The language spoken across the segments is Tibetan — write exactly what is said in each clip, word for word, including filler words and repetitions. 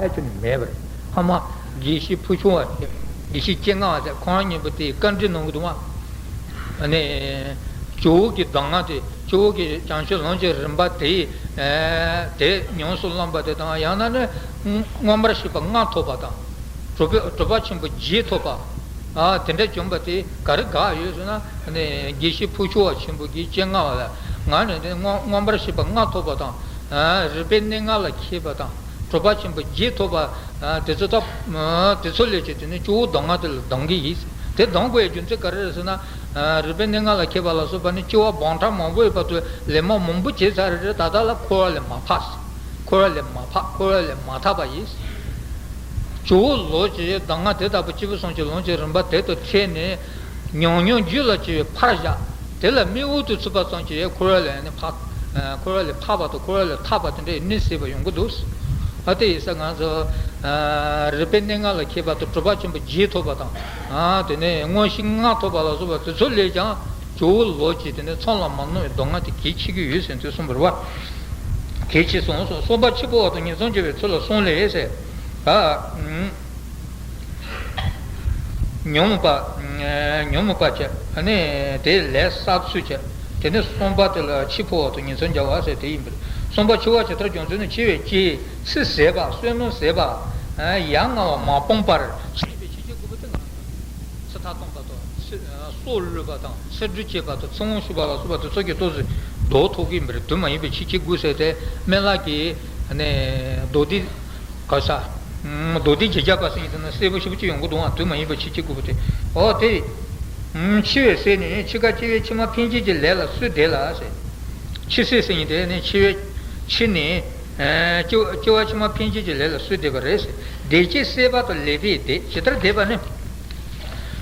ཁྱོན་ནས་མེད་པ་རེད། ཕ་མ་དགེ་བཤེས་ཕུ་ཆུང་བ་ཟེར། དགེ་བཤེས་སྤྱན་སྔ་བ་ཟེར། ཁོང་རྣམ་གཉིས་པོ་དེས་བཀའ་འདྲི་གནང་གི་འདུག་བ། ཨ་ནི། ཇོ་བོ་གི་གདམས་ངག་དེ། ཇོ་བོ་གི་བྱང་ཆུབ་ལམ་གྱི་རིམ་པ་དེ། ཨ། དེ་ཉམས་སུ་བླངས་པ་དེ་དང་། ཡང་ན་ནི་མངོན་པར་ཤེས་པ་ལྔ་ཐོབ་པ་དང་། གྲུབ་པ་གྲུབ་པ་ཆེན་པོ་བརྒྱད་ཐོབ་པ། ཨ། དེ་འདྲ་བྱུང་བ་དེ་ག་རེ་དགག་ཡོད་ཟེར་ན། ཨ་ནི་དགེ་བཤེས་ཕུ་ཆུང་བ་ཆེན་པོ་གི་སྤྱན་སྔ་བ་ལ། ང་ནི་དེ་མངོན་མངོན་པར་ཤེས་པ་ལྔ་ཐོབ་པ་དང་། ཨ། རིག་པའི་གནས་ལྔ་ལ་མཁས་པ་དང་། གྲུབ་པ་ཆེན་པོ་བརྒྱད་ཐོབ་པ། ཨ། དེ་ཚོ་ད། ཨ། དེ་ཚོ་ལས་ཀྱི་དེ་ནི་སྐྱེ་བོ་གདམས་ངག་དེ་ལ་སྡང་གི་ཡིན། དེ་སྡང་དགོས་ཡའི་རྒྱུ་མཚན་ག་རེ་རེད་ཟེར་ན། ཨ། རིག་པའི་གནས་ལྔ་ལ་མཁས་པ་ལ་སོགས་པ་ནི་སྐྱེ་བ་འབུམ་ཕྲག་མང་པོའི་བར་དུ་ལས་མ་མང་པོ་བྱས་ཚར་རེད། ད་ལྟ་ལ་འཁོར་བ་ལས་མ་འཕགས། འཁོར་བ་ལས་མ་འཕགས། འཁོར་བ་ལས་མ་ཐར་པ་ཡིན། སྐྱེ་བོ་ལོག་ཅིག་གདམས་ངག་དེ་ལྟ་བུ་སྐྱེས་བུ་གསུམ་གྱི་ལམ་གྱི་རིམ་པ་དེ་དང་འཕྲད་ནས། ཉམས་མྱོང་རྒྱུད་ལ་སྐྱེ་བའི་ཕར་བཞག་དེ་ལ་རྨེག་འོག་ཏུ་ཚུད་པ་ཙམ་གྱིས་འཁོར་བ་ལས་ནི་འཕགས། འཁོར་བ་ལས་འཕགས་པ་དང་འཁོར་བ་ལས་ཐར་པ་དེ་འདྲའི་གནས་སྲིད་པ་ཡོང་གི་འདུག་ཨ། དེ་ཡིན་ཙང་ང་ཚོ། ཨ། རིག་པའི་གནས་ལྔ་ལ་མཁས་པ་དང་གྲུབ་པ་ཆེན་པོ་བརྒྱད་ཐོབ་པ་དང་། ཨ། དེ་ནས་མངོན་ཤེས་ལྔ་ཐོབ་པ་ལ་སོགས་པ་དེ་ཚོ་ལས་ཀྱང་སྐྱེ་བོ་ལོག་ཅིག་དེ་ནས་མཚམས་ལ་མ་ལྷུང་བའི་གདམས་ངག་དེ་གལ་ཆེ་གི་ཡོད་ཟེར་དུས་གསུངས་པ་རེད་བ། གལ་ཆེ་གསུངས་སོ། གསུམ་པ་འཆི་འཕོ་བ་དང་ངན་སོང་སྐྱེ་བའི་ཚུལ་ལ་གསུམ་ལས་ཟེར། ཨ། ཉོན་མོངས་པ། ཉོན་མོངས་པ་བྱས། ཨ་ནི་དེ་ལས་བསགས་ཚུལ་བྱས། དེ་ནས་གསུམ་པ་དེ་ལ་འཆི་འཕོ་བ་དང་ངན་སོང་སྦྱར་བ་ཟེར་དེ་ཡིན་པ་རེད། གསུམ་པ་འཆི་བ་ཇི་ལྟར་བྱུང་ཚུལ་ནི། འཆི་བའི་རྐྱེན། ཚེ་ཟད་པ། བསོད་ནམས་ཟད་པ། ཡ་ང་བ་མ་སྤངས་པར། ཡིན་པའི་ཕྱིན་ཆད་དགུ་པོ་དེ་ང་ཚོ་ཚེ་ཐར་བཏང་པ་དང་། ཚེ། སྲོག་བླུས་པ་དང་། ཚེ་འགྲུལ་བྱེད་པ་དང་། ཚེ་དབང་ཞུས་པ་ལ་སོགས་པ་དེ་ཚོ་གི་ཏོག་ཙམ་ལྡོག་ཐུབ་ཀྱི་ཡིན་པ་རེད། དུས་མ་ཡིན་པའི་ཕྱིན་ཆད་དགུ་ཟེར་ཏེ་སྨན་བླ་གིས་ནས་མདོ་སྡེ། ག་ས། མདོ་སྡེ་རྒྱན་བརྒྱ་པ་ཟེར་མཁན་དེ་ན་གསལ་པོ་ཞེ་པོ་ཅིག་ཡོང་གི་འདུག་ཨ། དུས་མ་ཡིན་པའི་ཕྱིན་ཆད་དགུ་པོ་དེ། འོ་དེ། འཆི་བའི་ཚེ་ནི་འཆི་ཁ་སྐྱེ་བའི་ཕྱི་མ་འཕེན་བྱེད་ཀྱི་ལས་ལ་སུས་འདེད་ལ་ཟེར། འཆི་ཚེ་ཟེར་མཁན་དེ་ནི་འཆི་བའི། འཆི་ནི། སྐྱེ་སྐྱེ་བ་ཕྱི་མ་འཕེན་བྱེད་ཀྱི་ལས་ལ་སུས་འདེད་པ་རེད་ཟེར། འདེད་བྱེད་སྲེད་པ་དང་ལེན་པས་འདེད། ཇི་ལྟར་འདེད་པ་ནི།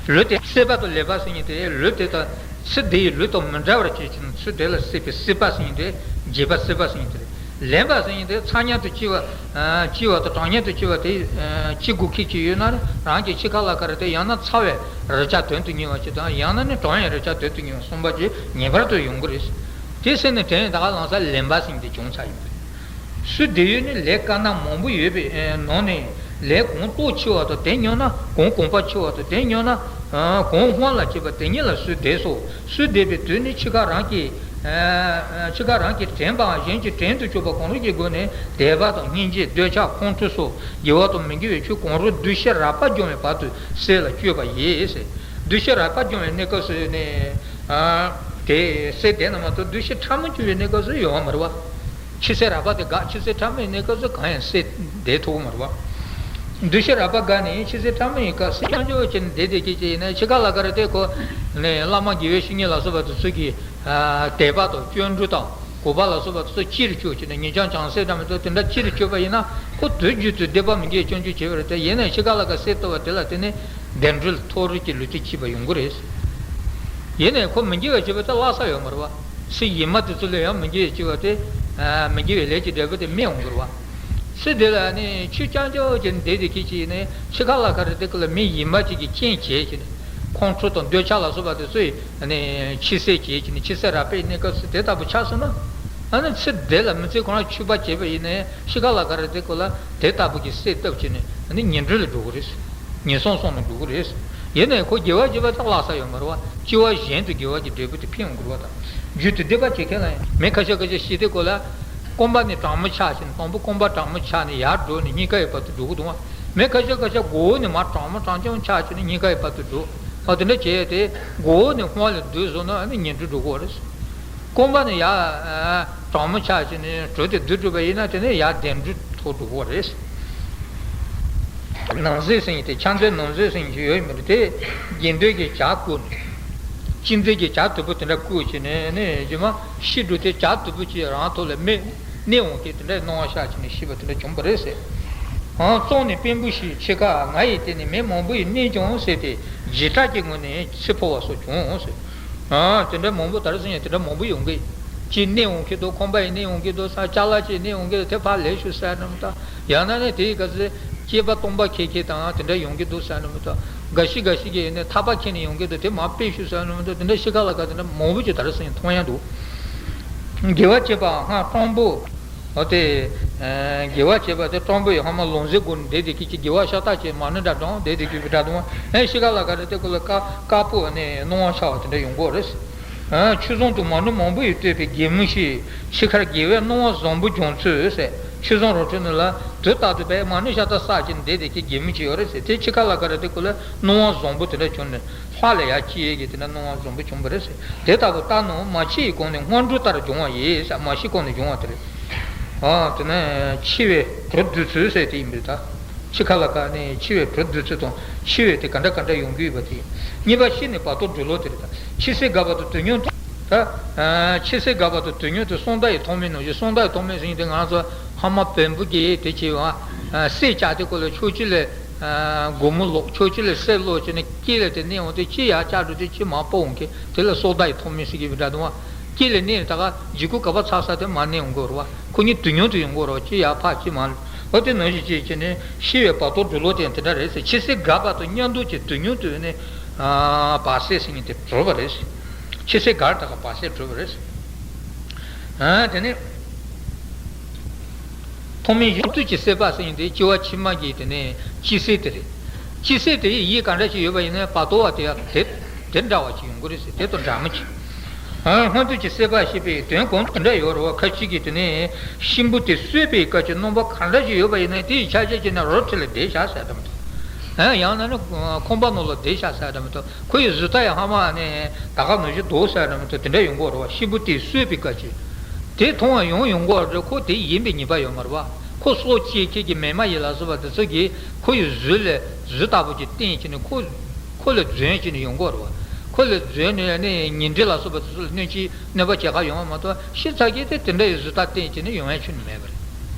ལུས་དེ་སྲེད་པ་དང་ལེན་པ་ཟེར་མཁན་དེ་ལུས་དེ་དང་། ཚེ་འདི་ཡི་ལུས་དང་མི་འབྲལ་བར་བྱེད་ཅིང་ཚེ་འདི་ལ་སྲེད་པའི་སྲེད་པ་ཟེར་མཁན་དེ། འདེད་པ་སྲེད་པ་ཟེར་མཁན་དེ་རེད། ལེན་པ་ཟེར་མཁན་དེ་ཚ་མཉམ་དུ་སྐྱེ་བ། སྐྱེ་བ་དང་གྲང་མཉམ་དུ་སྐྱེ་བ་དེ། སྐྱེ་དགོས་ཁེལ་གྱི་ཡོད་ན་རང་གི་འཆི་ཁ་ལ་ག་རེ་དེ་ཡང་ན་ཚ་བའི་རེག་བྱ་དོན་དུ་གཉེར་བ་ཅིག་དང་། ཡང་ན་ནི་གྲང་བའི་རེག་བྱ་དོན་དུ་གཉེར་བ་གསུམ་པ་ཅིག་ངེས་པར་དུ་ཡོང་གི་རེད། དེ་ཟེར་ནས་དྲན་ཡོད་ད་ག་ལང་ས་ལེན་པ་ཟེར་མཁན་དེ་བྱུང་ཚར་ཡོད་པ་རེད། སུས་འདེད་ཡོད་ནི་ལས་དཀར་ནག་མང་པོ་ཡོད་པའི་ནང་ནས་ལས་གང་སྟོབས་ཆེ་བ་དང་དེ་ཉོ་ན་གང་གོང་འཕེལ་ཆེ་བ་དང་དེ་ཉོ་ན་གང་སྔོན་ལ་སྐྱེས་པ་དེ་ཉིད་ལ་སུས་འདེད་སོ། སུས་འདེད་པའི་དུས་ནི་འཆི་ཁ་རང་གི། འཆི་ཁ་རང་གིས་དྲན་པའམ་གཞན་གྱིས་དྲན་དུ་བཅུག་པ་གང་རུང་གི་སྒོ་ནས་དད་པ་དང་སྙིང་རྗེ་འདོད་ཆགས་ཁོང་ཁྲོ་སོགས་དགེ་བ་དང་མི་དགེ་བའི་ཆོས་གང་རུང་འདུ་ཤེས་རགས་པ་སྦྱོང་བའི་བར་དུ་སྲེད་ལ་སྤྱོད་པ་ཡིན་ཟེར། འདུ་ཤེས་རགས་པ་སྦྱོང་བའི་གནས་སྐབས་སུ་ནི། དེ་སྲེད་དེ་ན་མ་གཏོགས་འདུ་ཤེས་ཕྲ་མོ་སྐྱེ་བའི་གནས་སྐབས་སུ་ཡོང་བ་མ་རེད་བ། འཆི་ཚེ་རགས་པ་དེ་དགག་འཆི་ཚེ་ཕྲ་མོའི་གནས་སྐབས་སུ་གང་ཡང་སྲེད་བསྡད་ཐུབ་ཀྱི་མ་རེད་བ། འདུ་ཤེས་རགས་པ་དགག་ནས་འཆི་ཚེ་ཕྲ་མོའི་སྐབས་སུ་རྐྱང་ཕྱོགས་ཀྱི་བདེ་བདེ་སྐྱིད་སྐྱིད་ཡིན་ན་འཆི་ཁ་ལ་ག་རེ་དེ་ཁོ། ནས་བླ་མ་དགེ་བའི་བཤེས་གཉེན་ལ་སོགས་པ་དེ་ཚོ་གིས། དད་པ་དང་སྐྱབས་འགྲོ་དང་གུས་པ་ལ་སོགས་པ་དེ་ཚོ་ཅི་རུ་སྤྱོད་ཀྱི་ནས་ཉེ་རང་བྱང་སེམས་དང་མི་ཚོ་དེ་འདྲ་ཅི་རུ་སྤྱོད་པ་ཡིན་ན་ཁོ་དུས་རྒྱུན་དུ་སྡིག་པ་མི་དགེ་སྐྱོན་བརྗོད་བྱེད་པ་རེད་དེ་ཡིན་ནའི་འཆི་ཁ་ལ་ག་སྲེད་ཐུབ་པ་དེ་ལ་བརྟེན་ནས་བདེ་འགྲོ་ལ་མཐོ་རིས་ཀྱི་ལུས་རྟེན་སྐྱིད་པ་ཡོང་གི་རེད། ཡིན་ནའི་ཁོ་མི་དགེ་བ་བྱེད་པ་དེ་བརླག་ས་ཡོད་མ་རེད་བ། ཚེ་ཡི་མ་དེ་ཚོ་ལ་ཡང་མི་དགེ་བ་བྱེད་པ་དེ། མི་དགེ་བའི་ལས་ཀྱི་འབྲས་བུ་དེ་སྨིན་འོང་གི་རེད་བ། ཚེ་འདི་ལ་ནི་ཆོས་རྐྱང་རྐྱང་ཅན་འདི་དེ་གི་ཅིག་ནི་འཆི་ཁ་ལ་ག་རེ་དེ་ཀུན་ལ་མི་ཡི་མ་ཅིག་གི་རྐྱེན་བྱེད་ཅིག་ནི་ཁོང་ཁྲོ་དང་འདོད་ཆགས་ལ་སོགས་པ་དེ་ཚོས་ནི་འཆི་སྲེད་བྱེད་ཅིག་ནི་འཆི་སྲེད་རགས་པའི་གནས་སྐབས་སུ་དེ་ལྟ་བུ་ཆགས་སོང་ན། ཨ་ནི་ཚེ་འདི་ལ་མི་ཚེ་གང་ལ་ཆོས་པ་བྱེད་པ་ཡིན་ནའི་འཆི་ཁ་ལ་ག་རེ་དེ་ཀུན་ལ་དེ་ལྟ་བུ་གི་སྲེད་བཏབ་ཅིག་ནི་ནི་ངན་འགྲོ་ལ་འགྲོ་གི་རེད། ངན་སོང་གསུམ་ལ་འགྲོ་གི་རེད། ཡིན་ནའི་ཁོ་དགེ་བ་བྱེད་པ་དེ་བརླག་ས་ཡོད་མ་རེད་བ། སྐྱེ་བ་གཞན་དུ་དགེ་བ་གི་འབྲས་བུ་དེ་འཕེན་འོང་གི་རེད་བ་དང་། རྒྱུན་དུ་སྡིག་པ་བྱེད་མཁན་ལ་ཡང་མི་ཁ་ཤས་ཁ་ཤས་ཤི་དེ་ཀུན་ལ། རྐང་པ་ནས་གྲང་མོ་ཆགས་ཤིང་དང་པོ་རྐང་པ་གྲང་མོ་ཆགས་ནས་ཡར་འགྲོ་ནས་སྙིང་ག་ཡི་བར་དུ་འགྲོ་གི་འདུག་བ། མི་ཁ་ཤས་ཁ་ཤས་མགོ་བོ་ནས་མར་གྲང་མོ་གྲང་རྐྱང་ཆགས་ཤིང་ནས་སྙིང་ག་ཡི་བར་དུ་འགྲོ། ཨ་དེ་འདྲ་བྱས་ཏེ་མགོ་བོ་ནས་སྔོན་ལ་སྡོད་སོང་ན་ཨ་ནི་ངན་འགྲོ་འགྲོ་གི་རེད། རྐང་པ་ནས་ཡར་གྲང་མོ་ཆགས་ཤིང་ནས་བྲོས་ཏེ་སྡོད་ཐུབ་པ་ཡིན་ན་དེ་ནས་ཡར་བདེ་འགྲོ་ཐོག་འགྲོ་གི་རེད། ནང་གསེས་ཟེར་མཁན་དེ་ཕྱག་མཛོད་ནང་གསེས་ཟེར་མཁན་ཞིག་ཡོད་མི་འདུག་དེ་དགེ་འདུན་གྱི་ཇ་བསྐོལ་ནས། གཅེས་འཛིན་གྱི་ཇ་དུད་པོ་དེ་འདྲ་བསྐོལ་བྱས་ནས་ནི་རྗེས་མ་ཤི་འགྲོ་དེ་ཇ་དུད་པོ་ཅིག་རང་ཐོག་ལ་མེ་གནས་འོང་གི་དེ་འདྲའི་སྣང་བ་ཤར་བྱས་ནས་ཤི་བ་དེ་འདྲ་བྱུང་བ་རེད་ཟེར། ཨང་། བཙོངས་ནས་བེམ་པོ་ཞིག་འཆི་ཁ་ང་ཡི་སྟེང་ནས་མི་མང་པོ་ཡིས་གནོན་ཀྱང་ཟེར་ཏེ་འཇིགས་སྐྲག་གི་ངང་ནས་འཆི་འཕོ་བ་སོགས་བྱུང་ཟེར། ཨ། དེ་འདྲ་མང་པོ་ད་རེས་ཟེར་ཡང་དེ་འདྲ་མང་པོ་ཡོང་གི། ཅིག་གནོན་འོང་གི་འདུག་ཁང་པ་ཡིས་གནོན་འོང་གི་འདུག་ས་ཅ་ལག་ཅིག་གནོན་འོང་གི་འདུག་དེ་ཕར་ལེན་ཤོག་ཟེར་ནམ་ད། ཡང་ན་ནི་དེའི་སྐབས་སུ་སྐྱེས་པ་སྟོང་པ་ཁེལ་ཁེལ་དང་དེ་འདྲ་ཡོང་གི་འདུག་ཟེར་ནམ་ད། འགའ་ཞིག་འགའ་ཞིག་གིས་ནི་ཐག་པ་ཁྱེར་ནས་ཡོང་གི་འདུག་དེ་མར་ཕུད་ཤོག་ཟེར་ནམ་ད། དེ་འདྲ་འཆི་ཁ་ལ་ཁ་དེ་འདྲ་མང་པོ་ཅིག་ད་རེས་ཟེར་ཡང་མཐོང་ཡ་འདུག་དགེ་བ་བྱེད་པ་སྔར་སྤྲང་པོ། འོ་དེ། དགེ་བ་བྱས་པ་དེ་སྤྲང་པོ་ཡི་ཧ་མ་ལོངས་སེ་སྒོ་ནས་བསྡད་དེ་ཁྱེད་ཀྱི་དགེ་བ་ཤ་སྟག་བྱས་མ་ཎི་འདྲ་བགྲངས་བསྡད་དེ་ཁྱེད་ཀྱི་འདྲ་དུང་ཨེ་ཤི་ཁ་ལ་ཁ་རེ་དེ་ཁོ་ལ་དཀར་དཀར་པོ་ནས་སྣང་བ་ཤར་བ་དེ་འདྲ་ཡོང་གི་རེད། ཆུ་བཟང་དུ་མ་ཎི་མང་པོ་ཡིས་བསྟོད་པའི་དགེ་མི་ཞིག་ཤི་ཁར་དགེ་བའི་སྣང་བ་བཟང་པོ་བྱུང་ཚུལ་ཟེར། ཆུ་བཟང་རོ་ཁྲོད་ནི་ལ་དུས་རྟག་ཏུ་བས་མ་ཎི་ཤ་སྟག་བསགས་ཀྱིན་བསྡད་དེ་ཁྱེད་དགེ་མི་ཅིག་ཡོད་རེད་ཟེར། དེ་ཤི་ཁ་ལ་ཁ་རེ་དེ་ཁོ་ལ་སྣང་བ་བཟང་པོ་དེ་འདྲ་བྱུང་ནས། ལྷ་ལ་ཡར་སྐྱེས་ཀྱི་དེ་འདྲ་སྣང་བ་བཟང་པོ་བྱུང་བ་རེད་ཟེར། དེ་ལྟ་བུ་རྟ་རྣམས་མ་ཤི་ཡི་གོང་ནས་སྔོན་འགྲོ་ལྟར་སྦྱོང་བ་ཡིན་ཟེར། མ་ཤི་གོང་ནས་སྦྱོང་བ་དེ་རེད། ཨ་དེ་ནས་འཆི་བའི་གྲོགས་བསྡུ་ཚུལ་ཟེར་དེ་ཡིན་པས་ད། འཆི་ཁ་ལ་ཁ་ནས་འཆི་བའི་གྲོགས་བསྡུ་ཚུལ་དང་འཆི་བའི་དེ་ག་འདྲ་ག་འདྲ་ཡོང་གི་ཡོད་པ་དེ། གཉིས་པ་ཤི་ནས་བར་དོ་འགྲོ་ལོག་དེ་རེད་ད། འཆི་སྲིད་རྒས་པ་དང་དུས་མཉམ་དུ་ད། འཆི་སྲིད་རྒས་པ་དང་དུས་མཉམ་དུ་གསང་བདག་གི་ཐོག་མའི་ནང་བཞིན། གསང་བདག་གི་ཐོག་མའི་ཟེར་མཁན་དེ་ང་རང་ཚོ་ཧ་མ་བོན་པོ་གི་དེ་བྱས་པ། སྲས་བཅག་དེ་ཁོ་ལ་ཕྱོགས་གཅིག་ལས། སྒོར་མོ་ལོག་ཕྱོགས་གཅིག་ལས་སྲས་ལོག་བྱས་ནས་དཀྱིལ་ལ་དེ་གནས་འོང་དུས་གཅིག་ཡར་བཅག་འགྲོ་དུས་གཅིག་མར་སྤོ་འོང་གི་དེ་ལ་གསང་བདག་གི་ཐོག་མའི་ཟེར་གྱི་མི་འདྲ་འདུག་བ། དཀྱིལ་ལ་གནས་ནས་ད་ག་འཇིགས་སྐུལ་ག་པར་ཚར་ས་དེ་མར་གནས་འོང་གི་རེད་བ། ཁོ་གཉིས་དུས་མཉམ་དུ་ཡོང་གི་རེད་བ། གཅིག་ཡར་འཕགས་གཅིག་མར། འོ་དེ་ནང་བཞིན་བྱས་བྱས་ནས་ཤི་བའི་བར་དོ་འགྲོ་ལོག་དེ་ཡང་དེ་འདྲ་རེད་ཟེར། འཆི་སྲིད་རྒས་པ་དང་མཉམ་དུ་གཅིག་དུས་མཉམ་དུ་ནས་བར་སྲིད་ཟེར་མཁན་དེ་གྲུབ་པ་རེད་ཟེར། འཆི་སྲིད་རྒས་ད་ག་བར་སྲིད་གྲུབ་པ་རེད་ཟེར། དེ་ནས། ཐོག་མའི་གཞི་དུས་ཀྱི་སྲིད་པ་ཟེར་མཁན་དེ་སྐྱེ་བ་ཕྱི་མ་གི་དེ་ནས་འཆི་སྲིད་དེ་རེད། འཆི་སྲིད་དེ་ཡི་གེ་ག་འདྲ་ཞིག་ཡོད་པ་ཡིན་ན་བར་དོ་བ་དེ་དེ་དེ་འདྲ་བ་ཞིག་ཡོང་གི་རེད་ཟེར། དེ་དང་འདྲ་མོ་ཅིག་སྔོན་དུས་ཀྱི་སྲིད་པ་ཞེས་པའི་དོན་གང་དེ་འདྲ་ཡོད་རེད་བ། ཁ་ཅིག་གིས་དེ་ནས་གཤིན་པོ་དེ་གསོད་པའི་སྐབས་ཀྱི་རྣམ་པ་ག་འདྲ་ཞིག་ཡོད་པ་ཡིན་ན་དེ་ཡི་ཆ་ཤས་ཅིག་ནི་རོ་ཁྲི་ལ་བསྡད་བཞག་ཟེར་དམ་དུ། ཡང་ན་ནི་ཁང་པ་ནང་ལ་བསྡད་བཞག་ཟེར་དམ་དུ། ཁོ་ཡི་གཟུགས་རྟགས་ཡང་ཧ་མ་ནས་ད་ག་ནང་བཞིན་འདུག་ཟེར་ན་མི་འདུག་དེ་འདྲ་ཡོང་གི་རེད་བ། གཤིན་པོ་དེས་གསོད་པའི་སྐབས་ཀྱི། དེ་མཐོང་བ་ཡང་ཡོང་གི་རེད། ཁོ་དེ་ཡིན་པའི་ངེས་པ་ཡོད་མ་རེད་བ། ཁོ་སྲོག་བཅད་མཁན་གྱི་མེ་མ་ཡི་ལ་སོགས་པ་དེ་ཚོ་གིས་ཁོ་ཡི་གཟུགས་ལ་གཟུགས་ལྟ་བུ་ཅིག་བསྟན་བྱས་ནས་ཁོ་ཁོ་ལ་རྫུན་བྱས་ནས་ཡོང་གི་རེད་བ། ཁོ་ལ་རྫུན་ནས་ནི་ཉེ་འབྲེལ་ལ་སོགས་པ་དེ་ཚོ་ལ་གནོད་ཅིག་གནོད་པ་བྱེད་ག་ཡོང་བ་མ་གཏོགས། ཤི་ཚར་མཁན་དེ་དེ་འདྲ་ཡི་གཟུགས་རྟགས་བསྟན་བྱས་ནས་ཡོང་ཡ་ཁྱོན་ནས་མེད་པ་རེད།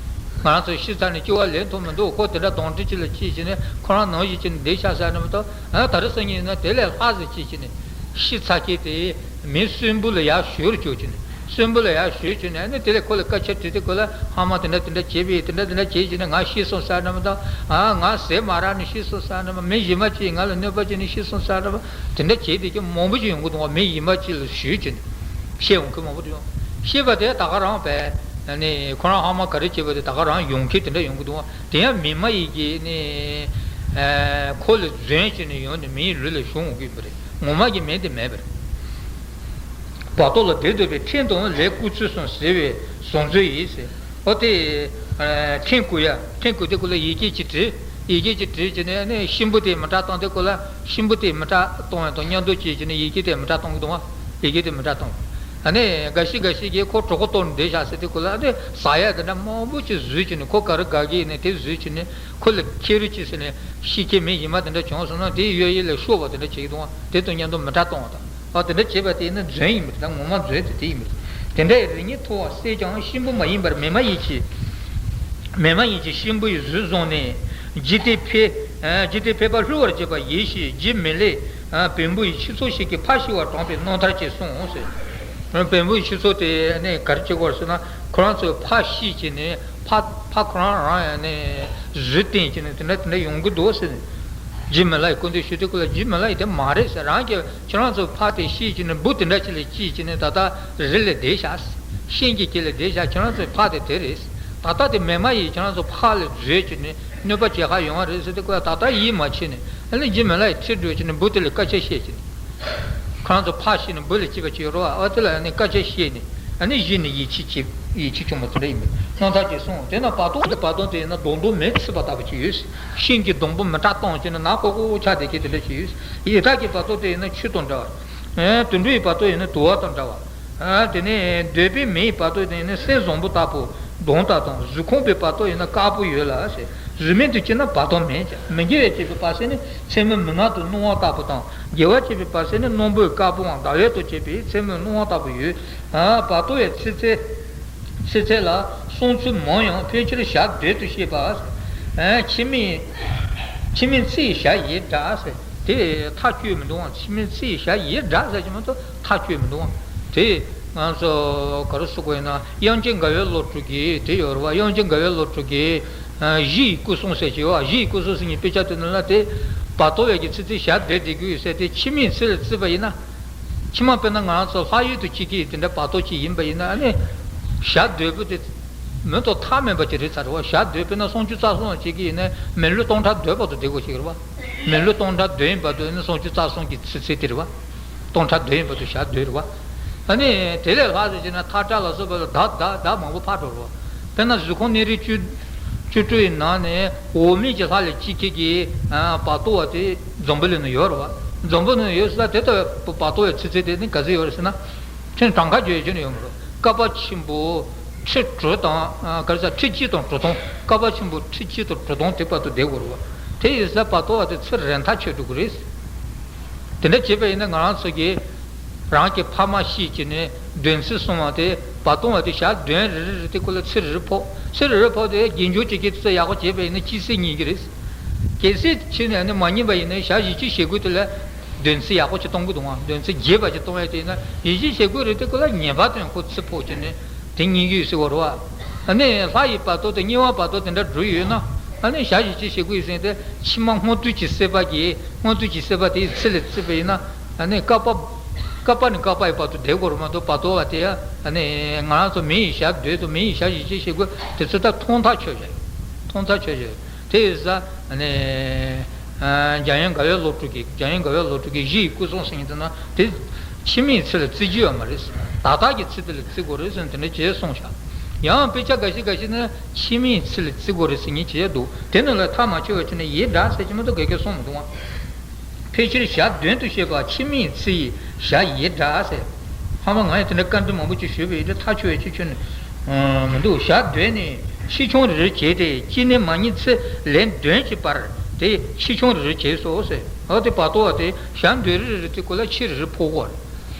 ང་རང་ཚོ་ཤི་ཚར་ནས་སྐྱེ་བ་ལེན་ཐུབ་མི་འདུག་ཁོ་དེ་འདྲ་གདོན་འདྲེ་ཅིག་ལ་སྐྱེས་བྱས་ནས་ཁོ་རང་ནང་བཞིན་བྱས་ནས་བསྡད་ཤག་ཟེར་ན་མི་གཏོགས། ཨ་ད་རེས་སང་ཉིན་ཡིན་ན་དེ་ལས་ལྷག་ཙམ་སྐྱེས་བྱས་ནས་ཤི་ཚར་མཁན་དེ་མི་གསོན་པོ་ལ་ཡར་བཞུར་བཅུག་བྱས་ནས། གསོན་པོ་ལ་ཡར་བཞུར་བྱས་ནས་ཨ་ནི་དེ་ལས་ཁོ་ལ་སྐད་ཆ་དྲིས་ཏེ། ཁོ་ལ་ཧ་མ་དེ་འདྲ་དེ་འདྲ་བྱས་པས་དེ་འདྲ་དེ་འདྲ་བྱས་བྱས་ནས་ང་ཤི་སོང་ཟེར་ན་མི་གཏོགས། ཨ་ང་ཟས་མ་རག་ནས་ཤི་སོང་ཟེར་ན་མི། མི་གཞན་པ་ཅིག་ང་ལ་གནོད་པ་བྱས་ནས་ཤི་སོང་ཟེར་ན་མི། དེ་འདྲ་བྱས་བསྡད་མཁན་མང་པོ་ཅིག་ཡོང་གི་འདུག་བ། མི་གཞན་པ་ཅིག་ལ་བཞུར་བྱས་ནས། ཤི་འོང་མཁན་མང་པོ་འདུག་ཤི་བ་དེ་ད་ག་རང་བས་ནི་ཁོ་རང་ཧ་མ་ག་རེ་བྱས་པ་དེ་ད་ག་རང་ཡོང་མཁན་དེ་འདྲ་ཡོང་གི་འདུག་དེ་ཡང་མི་མ་ཡིན་གྱི་ནི་ཁོ་ལ་རྫུན་བྱས་ནས་ཡོང་ནས་མིའི་ལུས་ལ་ཞུགས་འོང་གི་ཡོད་པ་རེད། ངོ་མ་གི་མི་དེ་མེད་པ་རེད། བར་དོ་ལ་བདེ་སྡུག་པའི་ཕྲན་དང་ལས་བསྐུལ་ཚུལ་གསུམ་ཟེར་བའི་བཟང་ཚུལ་ཡིན་ཟེར། ཨོ་དེ། ཕྲན་བསྐུལ་ཡ། ཕྲན་བསྐུལ་དེ་ཁོ་ལ་ཡི་གེ་གཅིག་བྲིས། ཡི་གེ་གཅིག་བྲིས་བྱས་ནས་ཨ་ནི་གཤིན་པོ་དེ་མི་དྲག་བཏང་སྟེ། ཁོ་ལ་གཤིན་པོ་དེ་མི་དྲག་བཏང་ཡ་དང་མཉམ་དུ་བྱས་བྱས་ནས་ཡི་གེ་དེ་མི་དྲག་བཏང་གི་འདུག་བ། ཡི་གེ་དེ་མི་དྲག་བཏང་། ཨ་ནི་འགའ་ཞིག་འགའ་ཞིག་གིས་ཁོ་གྲོད་ཁོག་ལྟོགས་ནས་བསྡད་བཞག་ཟེར་དུས་ཁོ་ལ་ཨ་ནི་ཟ་ཡ་དེ་འདྲ་མང་པོ་ཅིག་བཟོས་བྱས་ནས། ཁོ་ག་རེ་དགའ་གི་ཡིན་ནའི་དེ་བཟོས་བྱས་ནས། ཁོ་ལ་ཁྱེར་རོ་ཅིག་ཟེར་ནས་ཤི་མཁན་མི་གཞན་མ་དེ་འདྲ་བྱུང་སོང་ན་དེའི་གཡས་གཡོན་ལ་ཤོར་བ་དེ་འདྲ་བྱེད་ཀྱི་འདུག་བ། དེ་དང་མཉམ་དུ་མི་དྲག་གཏོང་བ་དང་། ཨ་དེ་འདྲ་བྱེད་པ་དེ་ནི་རྫུན་ཡིན་པ་རེད། ད་ངོ་མ་རྫུན་དེ་དེ་ཡིན་པ་རེད། དེ་འདྲ་ཡི་རིགས་ཉིད་མཐོ་བ་སྲས་ཀྱང་གཤིན་པོ་མ་ཡིན་པར་མི་མ་ཡིན་གྱི། མི་མ་ཡིན་གྱི་གཤིན་པོ་ཡི་གཟུགས་བཟུང་ནས། འཇིག་རྟེན་ཕལ། འཇིག་རྟེན་ཕལ་པ་བསླུ་བར་བྱེད་པ་ཡིན་ཞེས་རྒྱུད་མི་ལེགས། བོན་པོ་ཡི་ཁྱུ་ཚོགས་ཤིག་གིས་ཕ་ཤི་བར་དྲངས་པའི་རྣམ་ཐར་ཅེས་གསུངས་ཟེར། བོན་པོ་ཡི་ཁྱུ་ཚོགས་དེ་ནི་ག་རེ་བྱེད་དགོས་ཟེར་ན། ཁོ་རང་ཚོའི་ཕ་ཤི་བྱས་ནས། ཕ་ཕ་ཁོ་རང་རང་ཡང་ནས་གཟུགས་བསྟན་བྱས་ནས་དེ་འདྲ་དེ་འདྲ་ཡོང་གི་འདུག་ཟེར་ནས། རྒྱུད་མི་ལ་ཡི་སྐུ་མདུན་ཞུ་དུས་སྐུ་ལ་རྒྱུད་མི་ལ་ཡི་དེ་མ་རེད་ཟེར། རང་གི་ཁྱེད་རང་ཚོའི་ཕ་དེ་ཤི་བྱས་ནས་འབུ་དེ་འདྲ་ཅིག་ལ་སྐྱེས་བྱས་ནས་ད་ལྟ་རི་ལ་བསྡད་བཞག་ཟེར། ཤིང་གི་དཀྱིལ་ལ་བསྡད་བཞག་ཁྱེད་རང་ཚོའི་ཕ་དེ་དེ་རེད་ཟེར། ད་ལྟ་དེ་མི་མ་ཡིས་ཁྱེད་རང་ཚོའི་ཕ་ལ་བཟོས་བྱས་ནས་གནོད་པ་བྱེད་ག་ཡོང་བ་རེད་ཟེར་དུས་སྐུ་ལ་ད་ལྟ་ཡིད་མ་ཆེས་ནས། ཨ་ནི་རྒྱུད་མི་ལ་ཡི་ཁྲིད་འགྲོ་བྱས་ནས་འབུ་དེ་ལ་སྐད་ཆ་བཤད་བྱས་ནས། ཁོ་རང་ཚོ་ཕ་ཤི་ནས་འབུ་ལ་སྐྱེས་པ་ཅིག་ཡོད་རེད་བ། ཨ་དེ་ལ་ཨ་ནི་སྐད་ཆ་བཤད་ནས། ཨ་ནི་གཞི་ནས་ཡིད་ཆེས་བྱེད། ཡིད་ཆེས་བྱུང་བ་དེ་འདྲ་ཡིན་པས་རྣམ་ཐར་ཅེས་གསུངས། དེས་ན་བར་དོ་གི་བར་དོ་དེ་ཡིན་ན་སྡོང་དུམ་མེ་ཚིག་པ་ལྟ་བུ་ཅིག་ཡོད། ཤིང་གི་སྡོང་པོ་མི་དྲག་བཏང་བྱས་ནས་ནག་ཀོ་ཀོ་ཆགས་བསྡད་མཁན་དེ་འདྲ་ཅིག་ཡོད། ཡི་དྭགས་ཀྱི་བར་དོ་དེ་ཡིན་ན་ཆུ་དང་འདྲ་བ། དུད་འགྲོ་ཡི་བར་དོ་ཡིན་ན་དུ་བ་དང་འདྲ་བ། དེ་ནས་འདོད་པའི་མེ་ཡི་བར་དོ་དེ་ཡིན་ན་སེམས་བཟང་པོ་ལྟ་བུ། གདོང་དག་དང་གཟུགས་ཁམས་པའི་བར་དོ་ཡིན་ན་དཀར་པོ་ཡོད་ལ་ཟེར། གཟུགས་མེད་དུ་སྐྱེས་ན་བར་དོ་མེད་ཀྱང་། མི་དགེ་བ་བྱས་པའི་བར་སྲིད་ནི་མཚན་མོའི་མུན་ནག་ཏུ་སྣང་བ་ལྟ་བུ་དང་། དགེ་བ་བྱས་པའི་བར་སྲིད་ནི་སྣམ་བུའི་དཀར་པོའམ་ཟླ་འོད་དང་བཅས་པའི་མཚན་མོའི་སྣང་བ་ལྟ་བུ་ཡོད། བར་དོ་ཡི་ཚེ་ཚད། ཚེ་ཚད་ལ་སོང་ཚུལ་མང་ཡང་ཕལ་ཆེར་ཞག་བདུན་དུ་བཤད་པ། འཆི་མེད། འཆི་མེད་ཚེ་ཡི་ཞག་ཡིན་འདྲ་ཟེར། དེ་ཐག་ཆོད་མི་འདུག་འཆི་མེད་ཚེ་ཡི་ཞག་ཡིན་འདྲ་ཟེར་གྱི་མ་གཏོགས་ཐག་ཆོད་མི་འདུག་དེ་ང་ཚོ་ག་རེ་ཟེར་དགོས་ཡིན་ན། དབྱངས་ཅན་དགའ་བའི་བློ་གྲོས་ཀྱི་དེ་ཡོད་རེད་བ། དབྱངས་ཅན་དགའ་བའི་བློ་གྲོས་ཀྱི་གཞི་ཡི་སྐུ་གསུང་ཟེར་གྱི་ཡོད་བ། གཞི་ཡི་སྐུ་གསུང་ཟེར་མཁན་དཔེ་ཆ་དེ་ནང་ལ་དེ་བར་དོ་བའི་གི་ཚེ་ཚད་ཞག་བདུན་བསྡད་ཀྱི་ཡོད་ཟེར། དེ་འཆི་མེད་ཚེ་ལ་བརྩིས་པ་ཡིན་ན། ཕྱི་མ་དཔེར་ན་ང་རང་ཚོ་ལྷ་ཡུལ་དུ་སྐྱེ་མཁན་དེ་འདྲ་བར་དོ་ཅིག་ཡིན་པ་ཡིན་ན། ཨ་ནི་ཞག་བདུན་པོ་དེ་ མི་དང་ཐ་མལ་པ་ཅིག་རེད་ཚར་བ། ཞག་བདུན་དཔེར་ན་སུམ་ཅུ་རྩ་གསུམ་ལ་བྱེད་ཀྱི་ཡིན་ན་མི་ལོ་སྟོང་ཕྲག་བདུན་བར་དུ་བསྡད་དགོས་ཞིག་རེད་བ། མི་ལོ་སྟོང་ཕྲག་བདུན་བར་དུ་ཡིན་ན་སུམ་ཅུ་རྩ་གསུམ་གྱི་ཚེ་ཚད་དེ་རེད་བ། སྟོང་ཕྲག་བདུན་བར་དུ་ཞག་བདུན་རེད་བ། ཨ་ནི་དེ་ལས་ལྷག་ཟེར་བྱས་ན་ཐག་ཁྲ་ལ་སོགས་པ་ལ་ཟླ་ཟླ་ཟླ་མང་པོ་ཕར་འགྲོ་རེད་བ། དཔེར་ན་གཟུགས་ཁམས་གནས་རིས་བཅུ་བཅུ་དྲུག་ཡི་ནང་ནས་འོག་མིན་གྱི་ལྷ་ལས་སྐྱེས་མཁན་གྱི་བར་དོ་བ་དེ་འཛམ་བུ་གླིང་ན་ཡོད་རེད་བ། འཛམ་བུ་གླིང་ན་ཡོད་ཟེར་ན་དེ་ལྟ་བུའི་བར་དོ་བའི་ཚེ་ཚད་དེ་ནི་ག་ཚོད་ཡོད་རེད་ཟེར་ན། ཁྲིམས་གྲངས་ཀ་བརྗོད་ཡ་ཁྱོན་ནས་ཡོད་མ་རེད། བསྐལ་པ་ཆེན་པོ་ཁྲི་དྲུག་དང་། ཨ། ག་རེ་ཟ། ཁྲི་གཅིག་དང་དྲུག་སྟོང་། བསྐལ་པ་ཆེན་པོ་ཁྲི་གཅིག་དང་དྲུག་སྟོང་དེ་བར་དུ་བསྡད་དགོས་རེད་བ། དེ་ཡིན་ཙང་བར་དོ་བ་དེ་ཚེ་རིང་ཐག་ཆོད་འགྲོ་གི་རེད། དེ་འདྲ་བྱས་པ་ཡིན་ན་ང་རང་ཚོ་གིས་རང་གི་ཕ་མ་ཤི་བྱས་ནས་བདུན་ཚིགས་སོང་བ་དེ། བར་སྟོང་བ་དེ་ཞག་བདུན་རེ་རེ་རེ་དེ་ཀོ་ལ་ཚེ་རེ་རེ་ཕོག་ཚེ་རེ་རེ་ཕོག་དེ་རྒྱན་སྦྱོར་བྱེད་མཁན་ཚོས་ཡག་པོ་བྱས་པ་ཡིན་ན་སྐྱེད་ཚལ་རྙེད་ཀྱི་རེད། གལ་སྲིད་ཁྱེད་ནས་ནི་མ་རྙེད་པ་ཡིན་ན་ཞག་བཞི་བཅུ་ཞེ་དགུ་དེ་ལ་བདུན་ཚིགས་ཡག་པོ་ཞིག་གཏོང་གི་འདུག་ཨང་། བདུན་ཚིགས་རྒྱས་པ་ཞིག་གཏོང་ཡ་དེ་ཡིན་ན་བཞི་བཅུ་ཞེ་དགུ་རེ་དེ་ཀོ་ལ་ངེས་པར་དུ་ཁོ་ཚེ་ཕོག་བྱས་ནས་དེ་རྙེད་ཀྱི་ཡོད་ཟེར་བ་རེད་བ། ཨ་ནི་ལྷ་ཡི་བར་དོ་དང་དམྱལ་བའི་བར་དོ་དེ་འདྲ་འགྲོ་ཡོད་ན། ཨ་ནི་ཞག་བཞི་བཅུ་ཞེ་དགུ་ཡི་ཟིན་ཏེ་ཕྱི་མ་སྔོན་དུས་ཀྱི་སྲེད་པ་གིས། སྔོན་དུས་ཀྱི་སྲེད་པ་དེའི་ཚེ་ལས་བརྩིས་པ་ཡིན་ན། ཨ་ནི་བསྐལ་པ། བསྐལ་པ་ནས་བསྐལ་པ་ཡི་བར་དུ་བསྡད་དགོས་རེད་མ་གཏོགས་བར་དོ་བ་དེ། ཨ་ནི་ང་རང་ཚོ་མི་ཡི་ཞག་བདུན་དང་མི་ཡི་ཞག་བཞི་བཅུ་ཞེ་དགུ་དེ་ཚོ་ད་ཐུང་ཐག་ཆོད་བཞག་ཐུང་ཐག་ཆོད་བཞག་དེ་ཡིན་ཙང་། ཨ་ནི། ཨ། འཇམ་དབྱངས་དགའ་བའི་བློ་གྲོས་ཀྱིས། འཇམ་དབྱངས་དགའ་བའི་བློ་གྲོས་ཀྱིས་གཞི་ཡི་སྐུ་གསུང་ཐུགས་ཟེར་མཁན་དེ་ན་དེ། ཕྱི་མའི་ཚེ་ལ་བརྩི་རྒྱུ་ཡོད་མ་རེད། ད་ལྟ་གི་ཚེ་དེ་ལ་བརྩི་དགོས་རེད་ཟེར་ནས་དེ་འདྲ་བྱས་གསུངས་བཞག་ཡང་དཔེ་ཆ་འགའ་ཤས་འགའ་ཤས་ནི་ཕྱི་མའི་ཚེ་ལ་བརྩི་དགོས་རེད་ཟེར་མཁན་བྱས་འདུག་དེ་ནི་ལ་ཐག་མ་ཆོད་པ་བྱས་ནས་ཡི་དྭགས་ཟེར་གྱི་མ་གཏོགས་དགེ་རྒན་གསུངས་མི་འདུག་ཨང་། ཕལ་ཆེར་ཞག་བདུན་དུ་བཤད་པ་ཕྱི་མའི་ཚེ་ཡི་ཞག་ཡི་དྭགས་ཟེར། ཕ་མ་ང་ཡང་དེ་འདྲ་བཀའ་འདྲི་མང་པོ་ཅིག་ཞུས་པ་ཡིན་ཏེ་ཐག་ཆོད་ཡ་ཅིག་ཁྱོན་ནས་མི་འདུག་ཞག་བདུན་ནི་ཕྱི་ཁྱོན་རེ་རེ་བྱས་ཏེ་སྐྱེ་གནས་མ་རྙེད་ཚེ་ལན་བདུན་གྱི་བར་དེ་ཕྱི་ཁྱོན་རེ་རེ་བྱས་སོ་ཟེར། འོ་དེ་བར་དོ་བ་དེ་ཞག་བདུན་རེ་རེ་དེ་ཀོ་ལ་ཕྱི་རེ་རེ་ཕོག་གོ།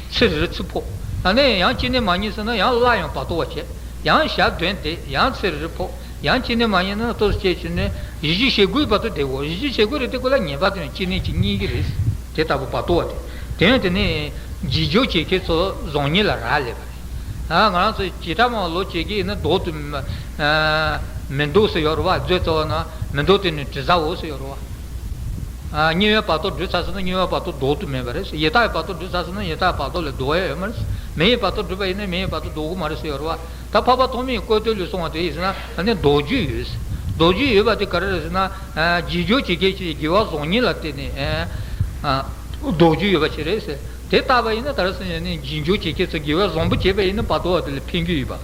ཚེ་རེ་རེ་ཚེ་ཕོག་ཨ་ནི་ཡང་སྐྱེ་གནས་མ་རྙེད་ཟེར་ན་ཡང་སླར་ཡང་བར་དོ་བ་བྱས། ཡང་ཞག་བདུན་བསྡད། ཡང་ཚེ་རེ་རེ་ཕོག་ཡང་སྐྱེ་གནས་མ་རྙེད་ན་ལྟོས་སྐྱེ་བྱས་ནས་བཞི་བཅུ་ཞེ་དགུའི་བར་དུ་བསྡད་དགོས། བཞི་བཅུ་ཞེ་དགུ་རེ་དེ་ཀོ་ལ་ངེས་པར་དུ་ཡང་སྐྱེ་གནས་ཀྱི་རྙེད་ཀྱི་རེད། དེ་ལྟ་བུ་བར་དོ་བ་དེ། དེ་ཡང་དེ་ནས་རྗེས་འཇུག་བྱེད་མཁན་ཚོ་བཟང་ངན་ལ་རག་ལས་པ་རེད། ཨ། ང་རང་ཚོ་བྱེ་བྲག་མ་ལོ་བྱེད་ཀྱི་ཡིན་ན་ལྡོག་ཏུ་མི་འདོད་ཟེར་ཡོད་རེད་བ། མཛོད་རྩ་བ་ན་མི་འདོད་དེ་ནི་དྲི་ཟ་འོ་ཟེར་ཡོད་རེད་བ། ཨ། དམྱལ་བའི་བར་དོ་བསྒྲུབས་ཚར་སོང་ན་དམྱལ་བའི་བར་དོ་ལྡོག་ཏུ་མེད་པ་རེད། ཡི་དྭགས་ཀྱི་བར་དོ་བསྒྲུབས་ཚར་སོང་ན་ཡི་དྭགས་ཀྱི་བར་དོ་ལས་ལྡོག་ཡ་ཡོད་མ་རེད། མི་ཡི་བར་དོ་བསྒྲུབས་པ་ཡིན་ན་མི་ཡི་བར་དོ་ལྡོག་གི་མ་རེད་ཟེར་ཡོད་རེད་བ། ད་འཕགས་པ་ཐོགས་མེད་ཀྱི་བཀོད་དོན་ལས་གསུངས་པ་དེ་ཡིན་ཟེར་ན་ཨ་ནི་ལྡོག་རྒྱུ་ཡོད། ལྡོག་རྒྱུ་ཡོད་པ་དེ་ག་རེ་རེད་ཟེར་ན། ཨ། རྗེས་འཇུག་བྱེད་མཁན་གྱི་དགེ་བ་བཟང་ངན་ལ་བརྟེན་ནས། ཨ། ལྡོག་རྒྱུ་ཡོད་པ་ཞིག་རེད་ཟེར། དེ་ལྟ་བ་ཡིན་ན་ད་རེས་ཟེར་ནས་རྗེས་འཇུག་བྱེད་མཁན་ཚོ་དགེ་བ་བཟང་པོ་བྱས་པ་ཡིན་ན་བར་དོ་བ་དེ་ལ་ཕན་རྒྱུ་ཡོད་པ།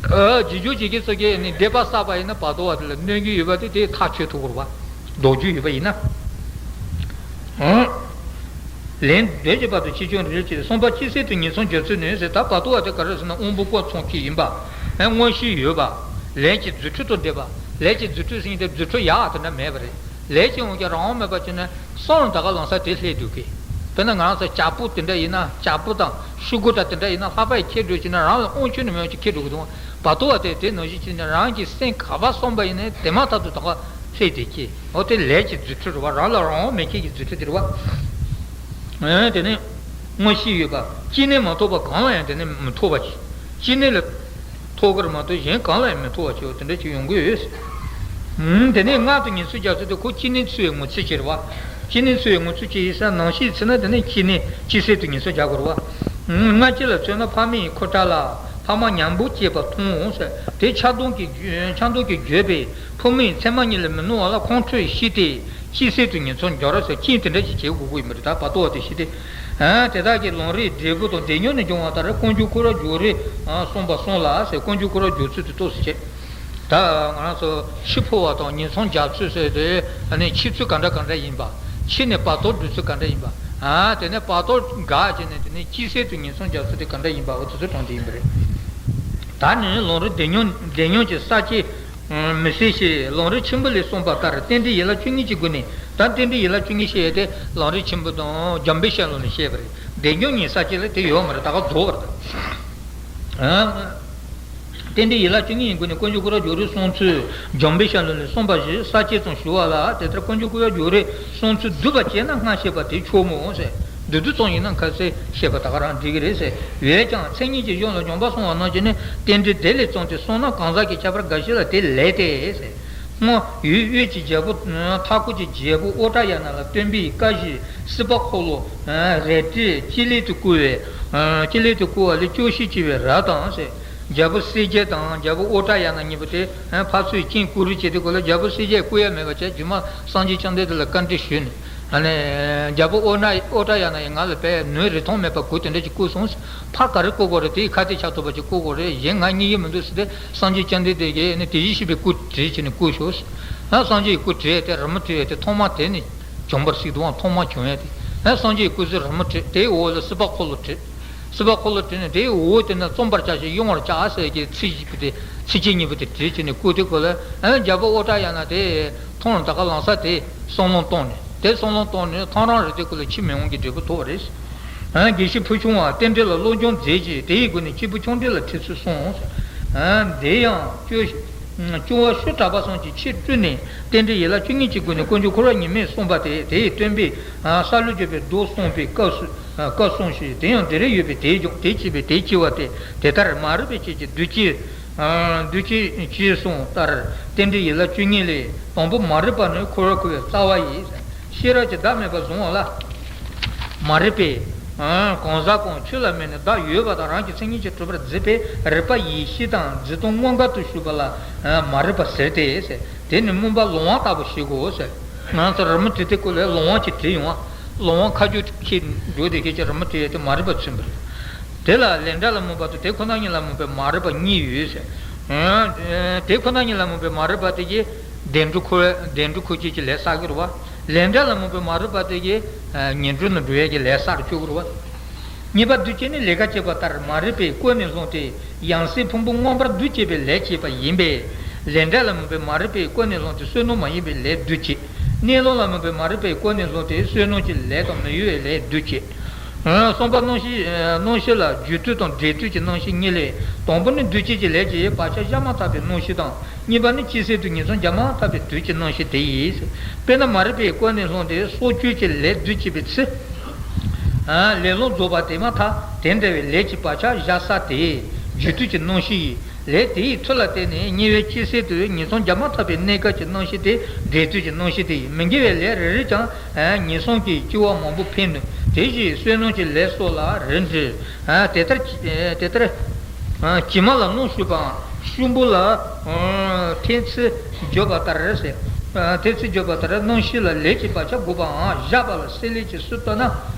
ཨ། རྗེས་འཇུག་བྱེད་མཁན་ཚོ་གིས་ནི་སྡིག་པ་བསགས་པ་ཡིན་ན་བར་དོ་བ་དེ་ལ་གནོད་རྒྱུ་ཡོད་པ་དེ་དེ་ཐག་ཆོད་ཐུབ་དགོས་རེད་བ། ལྡོག་རྒྱུ་ཡོད་པ་ཡིན་ན། ཨང་། ལན་བདུན་གྱི་བར་དུ་ཕྱི་ཁྱོན་རེ་རེ་བྱས་ཏེ་གསུམ་པ་སྐྱེད་ཚལ་དུ་ངན་སོང་བརྒྱབ་ཚུལ་ནི་ཟེར། ད་བར་དོ་བ་དེ་ག་རེ་ཟེར་ན་དབང་པོ་སྐོར་ཚོང་ཁེ་ཡིན་པ། ཨེ། མངོན་ཤེས་ཡོད་པ། ལས་ཀྱི་རྫུ་འཕྲུལ་དང་ལྡན་པ། ལས་ཀྱི་རྫུ་འཕྲུལ་ཟེར་མཁན་དེ་རྫུ་འཕྲུལ་ཡག་དེ་འདྲ་མེད་པ་རེད། ལས་ཀྱི་དབང་གིས་རང་དབང་མེད་པ་བྱས་ནས་སོང་ད་ག་ལམ་སང་དེ་སླེབས་འདུག་གི། དཔེར་ན་ང་རང་ཚོ་བྱག་ཕུག་དེ་འདྲ་ཡིན་ན། བྱག་ཕུག་དང་ཤུ་གུ་དང་དེ་འདྲ་ཡིན་ན་ལྷག་པར་ཁྱེར་འགྲོ་བྱས་ན་རང་ལ་དབང་ཆོས་ནི་མེད་པ་ཅིག་ཁྱེར་འགྲོ་གི་འདུག་བར་དོ་བ་དེ་དེ་ནང་བཞིན་བྱས་ནས་རང་གི་སེམས་ག་པར་སོང་པ་ཡིན་ན་དེ་མ་ཐག་ཏུ་ད་ག་སླེབས་དེ་ཁྱེད། འོ་དེ་ལས་ཀྱི་རྫུ་འཕྲུལ་རེད་བ། རང་ལ་རང་དབང་མེད་མཁན་གྱི་རྫུ་འཕྲུལ་དེ་རེད་བ། ཨེ། དེ་ནས་མངོན་ཤེས་ཡོད་པ། སྐྱེ་གནས་མ་ཐོབ་པ་གང་ལ་ཡང་དེ་ནས་མི་ཐོབ་པ་ཞིག་སྐྱེ་གནས་ལ་ཐོབ་ཀྱི་རེད་མ་གཏོགས་གཞན་གང་ལ་ཡང་མི་ཐོབ་པ་ཞིག་དེ་འདྲ་ཅིག་ཡོང་གི་ཡོད། ཨུམ། དེ་ནས་མངལ་དུ་ངན་སོང་བརྒྱབ་ཚུལ་དེ་ཁོ་སྐྱེ་གནས་ཚུལ་བའི་ངོ་ཚུལ་ཅིག་རེད་བ། སྐྱེ་གནས་ཚུལ་བའི་ངོ་ཚུལ་ཅིག་ཡིན་ས་ནང་བཞིན་བྱས་ན་དེ་ནས་སྐྱེ་གནས་སྐྱེད་ཚལ་དུ་ངན་སོང་རྒྱག་དགོས་རེད་བ། ཨུམ། མངལ་སྐྱེས་ལ་མཚོན་ན་ཕ་མ་ཡི་ཁུ་ཁྲག་ལ་ཕ་མ་མཉམ་པོ་སྐྱེས་པ་མཐོང་འོང་ཟེར། དེ་ཆགས་སྡང་གིས་ཆགས་སྡང་གིས་བརྒྱུད་པའི་ཕོ་མོའི་མཚན་མ་གཉིས་ལས་མི་སྣང་བ་ལ་ཁོང་ཁྲོས་ཤི་སྟེ་སྐྱེད་ཚལ་དུ་ངན་སོང་འགྱུར་ཟེར། རྐྱེན་དེ་འདྲ་ཞིག་བྱེད་དགོས་ཀྱི་ཡིན་པ་རེད། ད་བར་དོ་བ་དེ་ཤི་སྟེ། ཨ། དེ་དག་གི་ལམ་རིམ་འབྲས་བུ་དང་བདེ་མྱོང་ནས་འབྱུང་བ་ལྟར་དཀོན་མཆོག་ཁོ་རང་རྒྱུ་རེད། ཨ། གསུངས་པ་གསུངས་ལ་ཟེར། དཀོན་མཆོག་ཁོ་རང་རྒྱུ་ཚུལ་དེ་ཏོག་ཙམ་བྱས། ད་ང་རང་ཚོ་འཆི་འཕོ་བ་དང་ངན་སོང་བརྒྱབ་ཚུལ་ཟེར་ཏེ། ཨ་ནི་འཆི་ཚུལ་ག་འདྲ་ག་འདྲ་ཡིན་པ། འཆི་ནས་བར་དོ་སྒྲུབ་ཚུལ་ག་འདྲ་ཡིན་པ། ཨ། དེ་ནས་བར་དོ་འགག་བྱས་ནས་དེ་ནས་སྐྱེད་ཚལ་དུ་ངན་སོང་བརྒྱབ་ཚུལ་དེ་ག་འདྲ་ཡིན་པ། འོ་དེ་ཚོ་དྲངས་ཏེ་ཡིན་པ་རེད། ད་ནི་ལམ་རིམ་བདེ་མྱོང་བདེ་མྱོང་གི་ས་བཅད་མི་གསལ་ཞིང་། ལམ་རིམ་ཆེན་པོ་ལས་གསུངས་པ་ལྟར་རྟེན་འབྲེལ་ཡན་ལག་བཅུ་གཉིས་ཀྱི་སྒོ་ནས། ད་རྟེན་འབྲེལ་ཡན་ལག་བཅུ་གཉིས་བཤད་ཡས་དེ་ལམ་རིམ་ཆེན་པོ་དང་འཇམ་དཔལ་ཤར་ལུགས་ནས་བཤད་པ་རེད། བདེ་མྱོང་གི་ས་བཅད་ལ་དེ་ཡོད་མ་རེད། ད་ག་རྫོགས་པ་རེད། ཨ། རྟེན་འབྲེལ་ཡན་ལག་བཅུ་གཉིས་ཀྱི་སྒོ་ནས་དཀོན་མཆོག་ཁོ་རང་རྒྱུ་རེད་གསུང་ཚུལ་འཇམ་དཔལ་ཤར་ལུགས་ནས་གསུངས་པ་བཞིན་ས་བཅད་ཙམ་ཞུ་བ་ལ། དེ་ལྟར་དཀོན་མཆོག་ཁོ་རང་རྒྱུ་རེད་གསུང་ཚུལ་བསྡུས་པ་བྱས་ན་སྔར་བཤད་པ་དེ་ཆོག་མོད་ཟེར། བསྡུས་བསྡུས་ཙམ་ཡིན་ན་ཁ་གསལ་བཤད་པ་ད་ག་རང་འགྲིག་གི་རེད་ཟེར། འོན་ཀྱང་མཚན་ཉིད་ཀྱི་གཞུང་ལ་འཇམ་དཔལ་གསུང་བ་རྣམས་ཀྱིས་ནི་རྟེན་འབྲེལ་དེ་ལས་བརྩམས་ཏེ་གསུངས་ན་གང་ཟག་གི་ཁྱད་པར་འགའ་ཞིག་ལ་དེ་ལས་ཏེ་ཟེར། སྔོན་ཡུལ་དབུས་ཀྱི་རྒྱལ་པོ། མཐའ་འཁོར་གྱི་རྒྱལ་པོ་ཨུ་ཏྲ་ཡ་ན་ལ་སྟོན་པའི་བཀའ་བཞིན་སྲིད་པ་འཁོར་ལོ་རལ་གྲིས་ཅི་ལེགས་དུ་བསྐུལ་བའི། ཅི་ལེགས་དུ་བསྐུལ་བ་ལས་སྐྱོ་ཤས་ཆེ་བའི་རབ་དང་ཟེར། རྒྱལ་པོ་གསལ་རྒྱལ་དང་རྒྱལ་པོ་ཨོ་ཏྲ་ཡ་ན་གཉིས་པོ་དེ་ཕར་ཚུར་རྐྱེན་བསྐུར་རེས་བྱས་དུས་སྐབས་ལ། རྒྱལ་པོ་གསལ་རྒྱལ་བསྐུར་ཡ་མེད་པ་བྱས། རྗེས་མ་སངས་རྒྱས་བཅོམ་ལྡན་འདས་ལ་བཀའ་འདྲི་ཞུས་ནས། ཨ་ནི་རྒྱལ་པོ་ཨོ་ན་ཨོ་ཏྲ་ཡ་ན་ཡིས་ང་ལ་དཔེ་ནོར་རིན་ཐང་མེད་པ་གུར་དེ་འདྲ་ཅིག་བསྐུར་སོང་། ཕར་ག་རེ་བསྐུར་དགོས་རེད། དེའི་ཁ་གཏད་བཅག་ཐུབ་པ་ཅིག་བསྐུར་དགོས་རེད། གཞན་ང་རྙེད་ཀྱི་མི་འདུག་ཟེར་ཏེ། སངས་རྒྱས་བཅོམ་ལྡན་འདས་ཀྱིས་ནི་དེ་བཞིན་གཤེགས་པའི་སྐུ་བྲིས་བྱས་ནས་བསྐུར་ཤོག། ཨ། སངས་རྒྱས་ཀྱི་སྐུ་བྲིས་ཏེ། རི་མོ་བྲིས་ཏེ། ཐོག་མ་དེ་ནས་བྱུང་བར་གཟིགས་དང་། ཐོག་མ་བྱུང་ཡ་དེ། ཨ། སངས་རྒྱས་ཀྱི་སྐུ་ཚེ་རི་མོ་བྲིས། དེའི་འོག་ལ་སྲིད་པ་འཁོར་ལོ་བྲིས། སྲིད་པ་འཁོར་ལོ་བྲིས་ནས། དེའི་འོག་དེ་ན་རྩོམ་པར་བྱ་ཞིང་གཡེང་བར་བྱ་ཟེར་གྱི་ཚིགས་བཅད་པོ་དེ། ཚིགས་བཅད་གཉིས་པོ་དེ་བྲིས་བྱས་ནས་བསྐུར་དུས་སྐབས་ལ། ཨ། རྒྱལ་པོ་ཨོ་ཏྲ་ཡ་ན་དེ་མཐོང་ལ། ད་ག་ལམ་སང་དེ་བསམ་བློ་བཏང་ནས། དེ་བསམ་བློ་བཏང་ནས་ཐང་རང་རེད། དེ་ཁོ་ལ་འཆི་མེད་དབང་གི་འབྲས་བུ་ཐོབ་པ་རེད། ཨ། དགེ་བཤེས་ཕུལ་བྱུང་བ་རྟེན་འབྲེལ་ལ་སློབ་སྦྱོང་མཛད་ཅིང་། དེ་ཡི་སྒོ་ནས་སྐྱེས་བུ་ཆུང་འདྲིས་ལ་ཁྲིད་ཚུལ་གསུངས། ཨ། དེ་ཡང་སྐྱོ། སྐྱོ་བ་ཤུགས་དྲག་པ་གསུམ་གྱིས་ཆེད་བཀུར་ནས། རྟེན་འབྲེལ་ཡན་ལག་བཅུ་གཉིས་ཀྱི་སྒོ་ནས་དཀོན་མཆོག་འཁོར་བ་ཉེས་མེད་གསུངས་པ་སྟེ། དེ་ཡི་སྟོན་པས་ས་ལུ་སྐྱོབ་པའི་མདོ་གསུངས་པའི་སྐབས་སུ། སྐབས་གསུངས་ཤིང་། དེ་ཡང་དེ་རེ་ཡོད་པས་དེས་སྦྱངས། དེ་བྱས་པས་དེ་སྐྱེ་བ་སྟེ། དེ་ལྟར་མ་རིག་པའི་ཆོས་ཀྱི་བདུད་བྱེད། བདུད་བྱེད་ཅེས་གསུངས་ལྟར། རྟེན་འབྲེལ་ཡན་ལག་བཅུ་གཉིས་ལས། དང་པོ་མ་རིག་པ་ནི་འཁོར་བར་འཁོར་བའི་རྩ་བ་ཡིན། ཤེས་རབ་ཀྱིས་བདག་མེད་པར་བཟུང་བ་ལ། མ་རིག་པས། གང་ཟག་གང་ཆོས་ལ་དམིགས་ནས། བདག་ཡོད་པ་དང་རང་གི་མཚན་ཉིད་ཀྱིས་གྲུབ་པར་འཛིན་པའི་རིག་པ་ཡེ་ཤེས་དང་འཛིན་སྟངས་དངོས་འགལ་དུ་ཞུགས་པ་ལ་མ་རིག་པ་ཟེར་ཏེ། དེ་ནི་སྨོན་པ་ལོང་བ་ལྟ་བུ་བྱེད་དགོས་ཟེར། ང་ཚོ་རི་མོ་བྲིས་དུས་སྐབས་ལ་ལོང་བ་ཅིག་བྲིས་ཡོང་བ། ལོང་བ་ཁ་རྒྱུག་ཁྱེར་འགྲོ་དེ་སྐད་ཅིག་རི་མོ་བྲིས་ཡོད་དེ་མ་རིག་པ་མཚོན་པ་རེད། དེ་ལ་ལས་འབྲས་ལ་སྨོན་པ་དང་། དེ་ཁོ་ན་ཉིད་ལ་སྨོན་པའི་མ་རིག་པ་གཉིས་ཡོད་ཟེར། དེ་ཁོ་ན་ཉིད་ལ་སྨོན་པའི་མ་རིག་པ་དེ་གིས་བདེ་འགྲོ་འཁོར། བདེ་འགྲོ་འཁོར་བྱེད་ཀྱི་ལས་བསགས་ཀྱི་རེད་བ། ལས་འབྲས་ལ་སྨོན་པའི་མ་རིག་པ་དེ་གིས་ངན་འགྲོ་ནང་འགྲོ་ཡས་ཀྱི་ལས་བསགས་བཅུག་གི་རེད་བ། གཉིས་པ་བདུད་བྱེད་ནི། ལས་ཀ་བྱེད་པ་ལྟར་མ་རིག་པས་ཀུན་ནས་བཟུང་སྟེ། ཡང་སྲིད་ཕུང་པོ་མངོན་པར་འདུ་བྱེད་པའི་ལས་བྱེད་པ་ཡིན་པས། ལས་འབྲས་ལ་སྨོན་པའི་མ་རིག་པས་ཀུན་ནས་བཟུང་སྟེ། བསོད་ནམས་མ་ཡིན་པའི་ལས་བདུད་བྱེད། གནས་ལུགས་ལ་སྨོན་པའི་མ་རིག་པས་ཀུན་ནས་བཟུང་སྟེ། བསོད་ནམས་ཀྱི་ལས་དང་མི་གཡོ་བའི་ལས་བདུད་བྱེད། གསུམ་པ་རྣམ་ཤེས། རྣམ་ཤེས་ལ་རྒྱུ་མཐུན་དང་འབྲས་མཐུན་གྱི་རྣམ་ཤེས་གཉིས་ལས། དང་པོ་ནི་འདུ་བྱེད་ཀྱི་ལས་ཀྱི་བག་ཆགས་བཞག་མ་ཐག་པའི་རྣམ་ཤེས་དང་། གཉིས་པ་ནི་སྐྱེ་སྲིད་དུ་ངན་སོང་རྒྱག་མ་ཐག་པའི་དུས་ཀྱི་རྣམ་ཤེས་དེ་ཡིན། དཔེར་ན་མ་རིག་པས་ཀུན་ནས་བཟུང་སྟེ་སྲོག་གཅོད་ཀྱི་ལས་བདུད་བྱེད་པའི་ཚེ། ལས་ལོག་རྫོགས་པ་དེ་མ་ཐག་དེ་འདྲ་བའི་ལས་ཀྱི་བག་ཆགས་བཞག་ས་དེ་རྒྱུ་མཐུན་གྱི་རྣམ་ཤེས་ཡིན། ལས་དེའི་མཐུ་ལ་བརྟེན་ནས་ཉེ་བའི་སྐྱེ་སྲིད་དུ་ངན་སོང་རྒྱག་མ་ཐག་པའི་གནས་སྐབས་ཀྱི་རྣམ་ཤེས་དེ་འབྲས་མཐུན་གྱི་རྣམ་ཤེས་དེ་ཡིན། མི་དགེ་བའི་ལས་རེ་རེས་ཀྱང་ངན་སོང་གི་སྐྱེ་བ་མང་པོ་འཕེན་ནུས། དེ་བཞིན་བསོད་ནམས་ཀྱི་ལས་སོགས་ལ་རེ་འབྲས། དེ་ལྟར་དེ་ལྟར། བྱེ་མ་ལ་སྣུམ་བྱུག་པའམ། ཤུག་འབུད་ལ་ཐེལ་ཙེ་བརྗོད་པ་ལྟར་ཟེར། ཐེལ་ཙེ་བརྗོད་པ་ལྟར་རྣམ་ཤེས་ལ་ལས་ཀྱི་བག་ཆགས་དགོས་པའམ། བཞག་པ་ལ་སྲེད་ལེན་གྱི་ཚུལ་བསྟན་ན།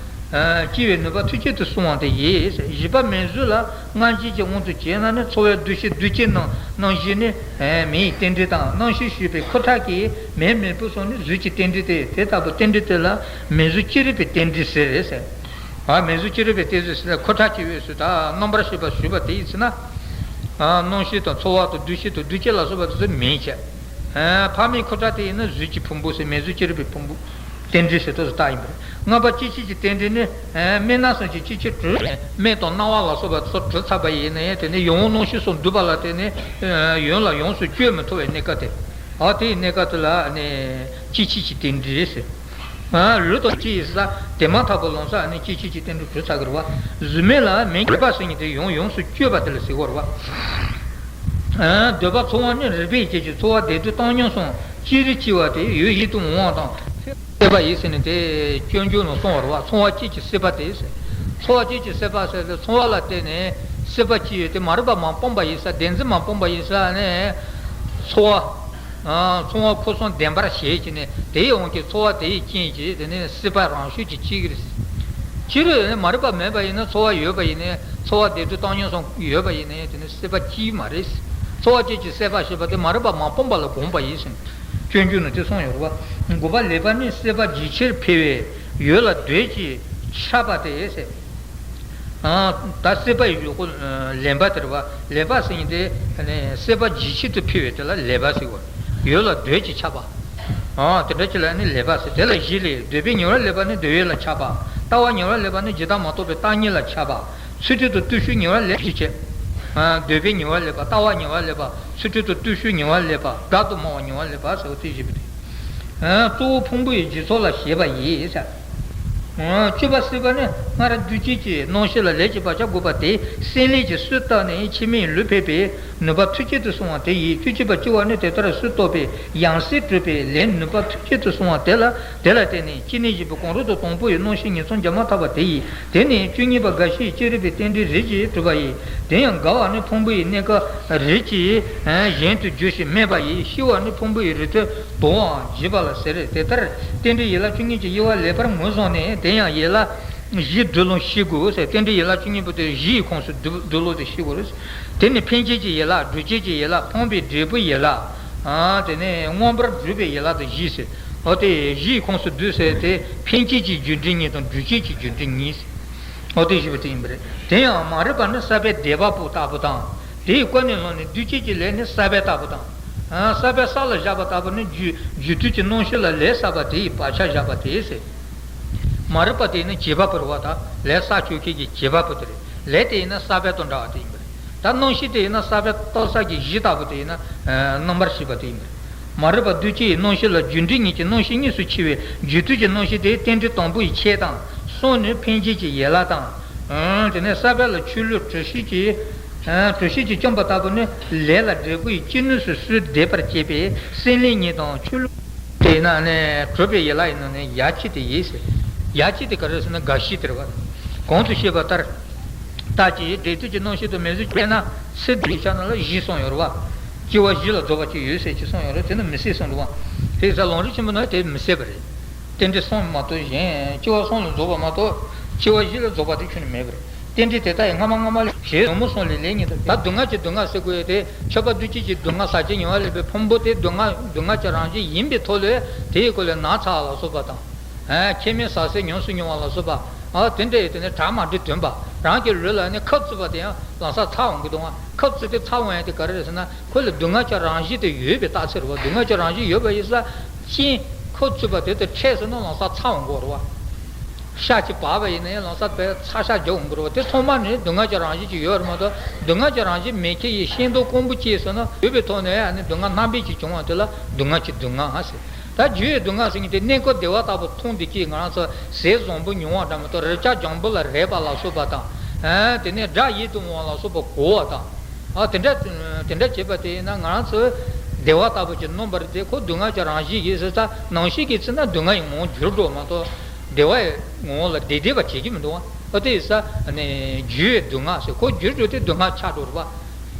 སྐྱེ་བའི་ནུས་པ་ཐོབ་བྱེད་དུ་གསུངས་པ་དེ་ཡིན། བཞི་པ་མིང་གཟུགས་ལ་སྔ་ཕྱི་གི་དབང་དུ་བྱས་ན་ནི། ཚོར་བའི་འདུ་ཤེས་བདུད་བྱེད་རྣམས་རྣམ་བཞི་ནི་མིང་ཡི་རྟེན་འབྲེལ་དང་། རྣམ་ཤེས་ཞུགས་པའི་ཁུ་ཁྲག་གི་མེ་མེ་བུ་སོགས་ནི་གཟུགས་ཀྱི་རྟེན་འབྲེལ་ཏེ། དེ་ལྟ་བུ་རྟེན་འབྲེལ་དེ་ལ་མིང་གཟུགས་ཅི་རིགས་པའི་རྟེན་འབྲེལ་ཟེར་ཟེར། ཨ། མིང་གཟུགས་ཅི་རིགས་པའི་རྟེན་འབྲེལ་ཟེར་ན། ཁུ་ཁྲག་གི་དབུས་སུ་ད་རྣམ་པར་ཤེས་པ་ཞུགས་པ་དེ་ཡིན་ཟེར་ན། ཨ། རྣམ་ཤེས་དང་ཚོར་བ་དང་འདུ་ཤེས་དང་འདུ་བྱེད་ལ་སོགས་པ་དེ་ཚོ་མིང་བྱས། ཨ། ཕ་མའི་ཁུ་ཁྲག་དེ་ཡིན་ན་གཟུགས་ཀྱི་ཕུང་པོ་ཟེར། མིང་གཟུགས་ཅི་རིགས་པའི་ཕུང་པོ། རྟེན་འབྲེལ་ཟེར་དུས་སུ་རྟགས་ཡིན་པ་རེད། ལྔ་པ་སྐྱེ་མཆེད་ཀྱི་རྟེན་འབྲེལ་ནི། ཨ། སྨན་སྣ་གསུམ་གྱི་སྐྱེ་མཆེད་དྲུག་སྨན་དང་སྣང་བ་ལ་སོགས་པ་ཚོ་དྲུག་ཚར་བ་ཡིན་ན་ཡང་། དེ་ནས་ཡང་རྣམ་ཤེས་སོགས་འདུས་པ་ལ་བརྟེན་ནས། ཨ། ཡུན་ལ་ཡོངས་སུ་གཅོད་མི་ཐུབ་པའི་གནས་སྐབས་དེ། ཨ། དེའི་གནས་སྐབས་དེ་ལ་ནི་སྐྱེ་མཆེད་ཀྱི་རྟེན་འབྲེལ་ཟེར། ཨ། ལུས་དང་ལྕེ་ཡི་ས་དེ་མ་ཐག་པ་ལམ་སང་ནི་སྐྱེ་མཆེད་ཀྱི་རྟེན་འབྲེལ་གྲུབ་ཚར་གི་རེད་བ། གཟུགས་མེད་ལ་མིང་འདོད་པ་ཟེར་མཁན་དེ་ཡང་ཡོངས་སུ་གཅོད་པ་དེ་ལ་ཟེར་གི་རེད་བ། ཨ། འདོད་པ་ཚོར་བ་ནི་རིག་པའི་རྐྱེན་གྱིས། ཚོར་བ་བདེ་སྡུག་བཏང་སྙོམས་སོགས་ཅི་རིགས་སྐྱེ་བ་དེ་ཡུལ་ཡིད་དུ་འོང་བ་དང་། སྲེད་པ་ཡིན་ཟེར་ནས་དེ་སྤྱོད་འཇུག་ནང་གསུངས་པ་རེད་བ། ཚོར་བ་སྐྱེད་ཀྱི་སྲེད་པ་དེ་ཟེར། ཚོར་བ་སྐྱེད་ཀྱི་སྲེད་པ་ཟེར་ཏེ། ཚོར་བ་ལ་བརྟེན་ནས་སྲེད་པ་སྐྱེ་ཡོད་དེ། མ་རིག་པ་མ་སྤངས་པ་ཡིན་ས། བདེན་འཛིན་མ་སྤངས་པ་ཡིན་ས་ནས་ཚོར་བ། ཨ། ཚོར་བ་འཁོར་གསུམ་བདེན་པར་བྱས་ཀྱི་ནས། དེའི་དབང་གིས་ཚོར་བ་དེ་ཡི་རྐྱེན་གྱིས་དེ་ནས་སྲེད་པ་རང་ཤུགས་ཀྱིས་སྐྱེ་གི་རེད། སྤྱིར་མ་རིག་པ་མེད་པ་ཡིན་ན། ཚོར་བ་ཡོད་པ་ཡིན་ནའི། ཚོར་བ་བདེ་སྡུག་བཏང་སྙོམས་སོགས་ཡོད་པ་ཡིན་ནའི། དེ་ནི་སྲེད་པ་སྐྱེ་གི་མ་རེད། ཚོར་བ་སྐྱེད་ཀྱི་སྲེད་པ་ཞེས་པ་དེ་མ་རིག་པ་མ་སྤངས་པ་ལ་དགོངས་པ་ཡིན་ཟེར། སྤྱོད་འཇུག་ནང་དེ་གསུངས་ཡོད་རེད་བ། དགུ་པ་ལེགས་པ་ནི། སྲེད་པ་ཇེ་ཆེར་འཕེལ་བས་ཡུལ་ལ་འདོད་ཅེས་ཁྱབ་པ་སྟེ་ཟེར། ཨ། ད་སྲེད་པ་ཡི་གཞུག་གུ་ལེགས་པ་དེ་རེད་བ། ལེགས་པ་ཟེར་མཁན་དེ་ནི་སྲེད་པ་ཇེ་ཆེ་དུ་འཕེལ་བས་དེ་ལ་ལེགས་པ་ཟེར་བ། ཡུལ་ལ་འདོད་ཅེས་ཁྱབ་པ། ཨ། དེ་འདྲ་ཅིག་ལ་ནི་ལེགས་པ་ཟེར། དེ་ལ་བཞི་ལས། འདོད་པས་ཉེ་བར་ལེགས་པ་ནི་འདོད་ཡུལ་ལ་ཁྱབ་པ། ལྟ་བ་ཉེ་བར་ལེགས་པ་ནི་ཇི་ལྟར་མ་རྟོགས་པའི་བརྟག་གཉིས་ལ་ཁྱབ་པ། ཚུལ་ཁྲིམས་དང་བརྟུལ་ཞུགས་ཉེ་བར་ལེགས་པ་བཞི་བྱས། ཨ། འདོད་པས་ཉེ་བར་ལེགས་པ། ལྟ་བ་ཉེ་བར་ལེགས་པ། ཚུལ་ཁྲིམས་དང་བརྟུལ་ཞུགས་ཉེ་བར་ལེགས་པ། བདག་ཏུ་སྨྲ་བ་ཉེ་བར་ལེགས་པ་ཟེར་བ་དེ་བཞི་པོ་དེ། ཨ། གཙོ་བོ་ཕུང་པོ་ཡི་འཇིག་ཚོགས་ལ་ཞེས་པ་ཡིས་ཟེར། བཅུ་པ་སྲིད་པ་ནི་སྔར་འདུས་བྱས་ཀྱི་རྣམ་ཤེས་ལ་ལས་ཀྱི་བག་ཆགས་བསྒོས་པ་དེ་སེམས་ལས་ཀྱི་སོ་བཏབ་ནས་ཕྱི་མའི་ལུས་འཕེན་པའི་ནུས་པ་མཐུ་ཅན་དུ་སོང་བ་དེ་ཡིས། བཅུ་གཅིག་པ་སྐྱེ་བ་ནི་དེ་ལྟར་སོ་བཏབ་པའི་ཡང་སྲིད་གྲུབ་པའི་ལས་ནུས་པ་མཐུ་ཅན་དུ་སོང་བ་དེ་ལ་དེ་ལ་བརྟེན་ནས་སྐྱེ་གནས་བཞི་པོ་གང་རུང་དུ་དང་པོ་ཡི་རྣམ་ཤེས་ཉིད་མཚོན་བྱ་མ་ཐག་པ་དེ་ཡིས། དེ་ནས་བཅུ་གཉིས་པ་རྒ་ཤིའི་སྐྱེ་རིགས་པའི་རྟེན་འབྲེལ་རིགས་ཀྱིས་གྲུབ་པ་ཡིས། དེ་ཡང་རྒ་བ་ནི་ཕུང་པོའི་གནས་སྐབས་རིགས་ཀྱིས་གཞན་དུ་བརྗོད་ཞིང་སྨྲས་པ་ཡིས། ཤི་བ་ནི་ཕུང་པོའི་རིགས་དུ་དོར་བའང་བརྗོད་པ་ལ་ཟེར། དེ་ལྟར་རྟེན་འབྲེལ་ཡན་ལག་བཅུ་གཉིས་ཀྱི་དབྱེ་བ་ལེགས་པར་ངོས་བཟུང་ནས། དེ་ཡང་ཡན་ལག་བཞིའི་སྡོད་ལུགས་ཤེས་དགོས་ཟེར། རྟེན་འབྲེལ་ཡན་ལག་བཅུ་གཉིས་པོ་དེ་བཞིའི་ཁོངས་སུ་སྡོད་སྡོད་ལུགས་དེ་ཤེས་དགོས་རེད། དེ་ནི་འཕེན་བྱེད་ཀྱི་ཡན་ལག་སྒྲུབ་བྱེད་ཀྱི་ཡན་ལག་འཕངས་པའི་འབྲས་བུའི་ཡན་ལག་དེ་ནས་མངོན་པར་སྒྲུབ་པའི་ཡན་ལག་དང་བཞི་ཟེར། འོ་དེ་བཞིའི་ཁོངས་སུ་སྡོད་ཟེར་དེ་འཕེན་བྱེད་ཀྱི་རྒྱུ་འབྲས་གཉིས་དང་སྒྲུབ་བྱེད་ཀྱི་རྒྱུ་འབྲས་གཉིས་ཟེར། འོ་དེ་ཞེས་པ་དེ་ཡིན་པ་རེད། དེ་ཡང་མ་རིག་པ་ནི་ས་པའི་སྡེ་པ་པོ་ལྟ་བུ་དང་། དེའི་ཀུན་ནས་བསླངས་ནས་འདུས་བྱས་ཀྱི་ལས་ནི་ས་པའི་ལྟ་བུ་དང་། ས་པའི་ས་ལ་བཞག་པ་ལྟ་བུ་ནི་རྒྱུ་རྒྱུ་དུས་ཀྱི་རྣམ་ཤེས་ལ་ལས་བསགས་པ་དེ་ཡི་བག་ཆགས་བཞག་པ་དེ་ཟེར། མ་རིག་པ་དེ་ནི་བྱེད་པ་པོ་རེད་བ། ད་ལས་བསགས་བཅུག་མཁན་གྱི་བྱེད་པ་པོ་དེ་རེད། ལས་དེ་ཡིན་ན་ས་པའི་དང་འདྲ་བ་དེ་ཡིན་པ་རེད། ད་རྣམ་ཤེས་དེ་ཡིན་ན་ས་པའི་ལྟོ་ས་ཀྱི་གཞི་ལྟ་བུ་དེ་ཡིན་ན་རྣམ་པར་ཤེས་པ་དེ་ཡིན་པ་རེད། མ་རིག་པ་འདུས་བྱས་ཀྱི་རྣམ་ཤེས་ལ་རྒྱུ་འབྲས་གཉིས་ཀྱི་རྣམ་ཤེས་གཉིས་སུ་ཕྱེ་བའི་རྒྱུ་དུས་ཀྱི་རྣམ་ཤེས་དེ་རྟེན་འབྲེལ་དང་པོའི་ཆོས་དང་། གསུམ་ནི་འཕེན་བྱེད་ཀྱི་ཡན་ལག་དང་། དེ་ནས་ས་པ་ལ་ཆོས་ལུགས་དྲི་ཤེས་ཀྱི། དྲི་ཤེས་ཀྱིས་བཅོམ་པ་ལྟ་བུ་ནི་ལས་ལ་འབྲས་བུ་ཡི་སྤྱི་གནས་སུ་སོས་འདེབས་པར་བྱེད་པའི་སེམས་ལས་ཉིད་དང་ཆོས་ལུགས། དེས་ན་ནི་གྲུབ་པའི་ཡན་ལག་ཡིན་ནོ་ནི་ཡ་གཅིག་དེ་ཡིན་ཟེར། ཡ་གཅིག་དེ་ག་རེ་ཟེར་ན་རྒ་ཤི་དེ་རེད་བ། གོང་དུ་བཤད་པ་ལྟར། ལྟ་ཅི། འབྲས་དུས་ཀྱི་རྣམ་ཤེས་དང་མིང་གཟུགས་ཀྱི་དཔེར་ན་ཚེ་འདིའི་ཆ་ནང་ལ་བཞི་གསུངས་ཡོད་རེད་བ། སྐྱེ་བ་བཞི་ལ་རྫོགས་པ་ཅིག་ཡོད་ཟེར་གྱི་གསུངས་ཡོད་རེད། དེ་ནི་མི་སྲིད་གསུངས་འདུག་བ། དེ་ཡིན་ཙང་ལམ་རིམ་ཆེན་མོ་ནང་དེ་མི་སྲིད་པ་རེད། རྟེན་འབྲེལ་གསུམ་མ་གཏོགས་གཞན་སྐྱེ་བ་གསུམ་ལ་རྫོགས་པ་མ་གཏོགས་སྐྱེ་བ་བཞི་ལ་རྫོགས་པ་དེ་ཁྱོན་ནས་མེད་པ་རེད། རྟེན་འབྲེལ་དེ་ལྟ་ཡི་སྔ་མ་སྔ་མ་ལས་ཞེས་ཉོན་མོངས་གསུམ་ལས་ལས་ཉིད་དུ། ད་སྡུག་བསྔལ་གྱི་སྡུག་བསྔལ་ཟེར་དགོས་ཡ་དེ་མཆོད་པ་འདུས་བྱས་ཀྱི་སྡུག་བསྔལ། ཟག་བཅས་མྱོང་བ་ལས་པའི་ཕུང་པོ་དེ་སྡུག་བསྔལ་སྡུག་བསྔལ་གྱི་རང་བཞིན་ཡིན་པའི་ཐོག་ལས་དེའི་སྐོར་ལས་ན་ཚ་ལ་སོགས་པ་དང་། ཁྱད་མེད་ཟ་ཟིང་ཉམས་སུ་མྱོང་བ་ལ་སོགས་པ། ཨ་དེ་འདྲ་ཡི་དེ་ནས་གྲ་མ་འགྲིག་དོན་པ། རང་གི་ལུས་ལ་ནི་ཁབ་བཙུགས་པ་དེ་ཡང་ལམ་སང་ཚ་འོང་གི་འདུག་ཨ། ཁབ་བཙུགས་ཏེ་ཚ་འོང་ཡ་དེ་ག་རེ་རེད་ཟེར་ན་ཁོ་ལ་སྡུག་བསྔལ་གྱི་རང་བཞིན་དེ་ཡོད་པའི་རྟགས་མཚན་རེད་བ། སྡུག་བསྔལ་གྱི་རང་བཞིན་ཡོད་པ་ཡིན་ཙང་། གཅིན་ཁབ་བཙུགས་པ་དེ་དང་འཕྲད་སོང་ན་ལམ་སང་ཚ་འོང་གི་རེད་བ། ཤ་ཅིག་བབས་པ་ཡིན་ན་ཡང་ལམ་སང་དཔེ་ཚ་ཤ་རྒྱག་འོང་གི་རེད་བ། དེ་ཚང་མ་ནི་སྡུག་བསྔལ་གྱི་རང་བཞིན་ཅིག་ཡོད་རེད་མ་གཏོགས་སྡུག་བསྔལ་གྱི་རང་བཞིན་མེད་མཁན་ཡི་ཤེས་མདོག་སྐམ་པོ་སྐྱེས་སོང་ན་ཡོད་པའི་ཐོག་ནས་ཨ་ནི་སྡུག་བསྔལ་རྣམ་པ་ཅིག་བྱུང་བ་དེ་ལ་སྡུག་བསྔལ་གྱི་སྡུག་བསྔལ་ཟེར། ད་རྒྱུ་ཡི་སྡུག་བསྔལ་ཟེར་མཁན་དེ་གནས་སྐབས་བདེ་བ་ལྟ་བུ་མཐོང་བསྡད་ཀྱི་ང་རང་ཚོ་ཟས་བཟང་པོ་མྱོང་བ་འདྲ་མ་གཏོགས་རེག་བྱ་འཇམ་པོ་ལ་རེག་པ་ལ་སོགས་པ་དང་། དེ་ནས་སྒྲ་ཡིད་དུ་འོང་བ་ལ་སོགས་པ་གོ་བ་དང་། ཨ་དེ་འདྲ་དེ་འདྲ་བྱེད་པ་དེ་ཡིན་ན་ང་རང་ཚོ་བདེ་བ་ལྟ་བུ་ཅིག་སྣོམ་པ་རེད་དེ་ཁོ་སྡུག་བསྔལ་གྱི་རང་བཞིན་ཡིན་ཟེར་ཙང་ནང་བཞིན་གྱི་ཚེ་ན་སྡུག་བསྔལ་ཡི་ངོ་བོ་འགྱུར་འགྲོ་མ་གཏོགས་བདེ་བ་ཡི་ངོ་བོ་ལ་བདེ་བདེ་བ་བྱེད་ཀྱི་མི་འདུག་ཨ་དེ་ཡིན་ཙང་ནི་རྒྱུ་ཡི་སྡུག་བསྔལ་ཟེར་ཁོ་འགྱུར་འགྲོ་དེ་སྡུག་བསྔལ་ཆགས་འགྲོ་རེད་པ།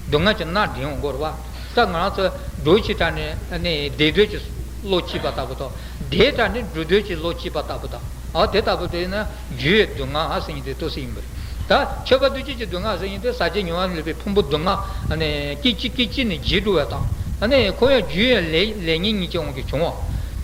སྡུག་བསྔལ་གྱི་མནར་འདྲེན་འོང་གི་རེད་པ། ད་ང་རང་ཚོ་འགྲོ་ཕྱིར་དྲག་ནས་ནི་བདེ་འདོད་ཀྱི་བློ་སྐྱེས་པ་ལྟ་བུ་དང་བདེ་དྲག་ནས་འགྲོ་འདོད་ཀྱི་བློ་སྐྱེས་པ་ལྟ་བུ་དང་། ཨ་དེ་ལྟ་བུ་དེ་ཡིན་ན་རྒྱུ་ཡི་སྡུག་བསྔལ་ཟེར་མཁན་དེ་ལྟོས་ཟེར་ཡིན་པ་རེད། ད་མཆོད་པ་འདུས་བྱས་ཀྱི་སྡུག་བསྔལ་ཟེར་མཁན་དེ་ཟག་བཅས་མྱོང་བ་ལས་པའི་ཕུང་པོ་སྡུག་བསྔལ་ཨ་ནི་སྐད་ཅིག་སྐད་ཅིག་ནས་བརྗེད་འགྲོ་བ་དང་། ཨ་ནི་ཁོ་ཡང་རྒྱུ་ཡི་ལས་ལས་ཉོན་གཉིས་ཀྱི་དབང་གིས་བྱུང་བ།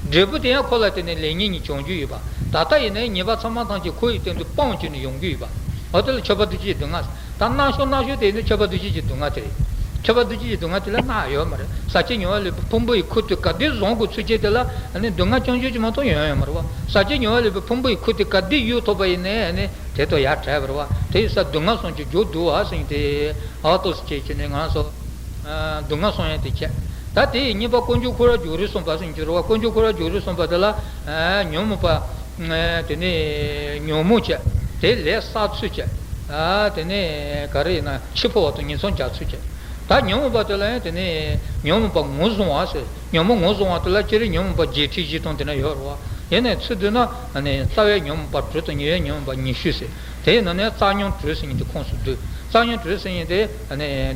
འབྲས་བུ་དེ་ཡང་ཁོ་ལ་བརྟེན་ནས་ལས་ཉོན་གཉིས་བྱུང་རྒྱུ་ཡོད་པ། ད་ལྟ་ཡིན་ན་ཉེས་པ་ཚང་མ་ཐམས་ཅད་ཁོ་ཡི་སྟེང་དུ་སྤངས་བྱས་ནས་ཡོང་རྒྱུ་ཡོད་པ། འོ་དེ་ལ་མཆོད་པ་འདུས་བྱས་ཀྱི་སྡུག་བསྔལ། ད་མནར་གཅོད་མནར་གཅོད་དེ་ནི་མཆོད་པ་འདུས་བྱས་ཀྱི་སྡུག་བསྔལ་དེ་རེད། མཆོད་པ་འདུས་བྱས་ཀྱི་སྡུག་བསྔལ་དེ་ལ་མནར་ཡོད་མ་རེད། ཟག་བཅས་མྱོང་བ་ལས་པའི་ཕུང་པོ་ཡི་ཁུར་དེ་ག་དུས་བཟུང་དགོས་ཚུལ་བཅས་དེ་ལ་ནི་སྡུག་བསྔལ་རྐྱང་རྐྱང་ཅིག་མ་གཏོགས་ཡོང་ཡོད་མ་རེད་བ། ཟག་བཅས་མྱོང་བ་ལས་པའི་ཕུང་པོ་ཡི་ཁུར་དེ་ག་དུས་གཡུག་ཐུབ་པ་ཡིན་ནའི་ནི་དེ་དང་ཡ་བྲལ་བ་རེད་བ། དེ་ཡིན་ཙང་སྡུག་བསྔལ་གསུམ་གྱི་རྒྱུ་སྡུག་བསྔལ་ཟེར་མཁན་དེ་ཨ་ཏོག་ཙམ་བྱས་བྱས་ནས་ང་ཚོ་སྡུག་བསྔལ་གསུམ་ཡང་དེ་བྱས། ད་དེ་ཡི་གཉིས་པ་ཀུན་འབྱུང་འཁོར་བ་རྒྱུ་རུ་གསུངས་པ་ཟེར་མཁན་ཅིག་རེད་བ། ཀུན་འབྱུང་འཁོར་བ་རྒྱུ་རུ་གསུངས་པ་དེ་ལ་ཉོན་མོངས་པ། དེ་ནས་ཉོན་མོངས་བྱས། དེ་ལས་བསགས་ཚུལ་བྱས། དེ་ནས་ག་རེ་ཡིན་ན་འཆི་འཕོ་བ་དང་ཉེས་ཚབས་འཇལ་ཚུལ་བྱས། ད་ཉོན་མོངས་པ་དེ་ལ་ཡང་དེ་ནས་ཉོན་མོངས་པ་ངོས་བཟུང་བ་ཟེར། ཉོན་མོངས་ངོས་བཟུང་བ་དེ་ལ་སྤྱིར་ཉོན་མོངས་པ་བརྒྱད་ཁྲི་བཞི་སྟོང་དེ་འདྲ་ཡོད་རེད་བ། ཡིན་ནའི་ཚུལ་བསྡུས་ན་རྩ་བའི་ཉོན་མོངས་པ་དྲུག་དང་ཉེ་བའི་ཉོན་མོངས་པ་ཉི་ཤུ་ཟེར། དེའི་ནང་ནས་རྩ་ཉོན་དྲུག་ཟེར་མཁན་དེ་ཁོངས་སུ་འདུས། རྩ་ཉོན་དྲུག་ཟེར་མཁན་དེ་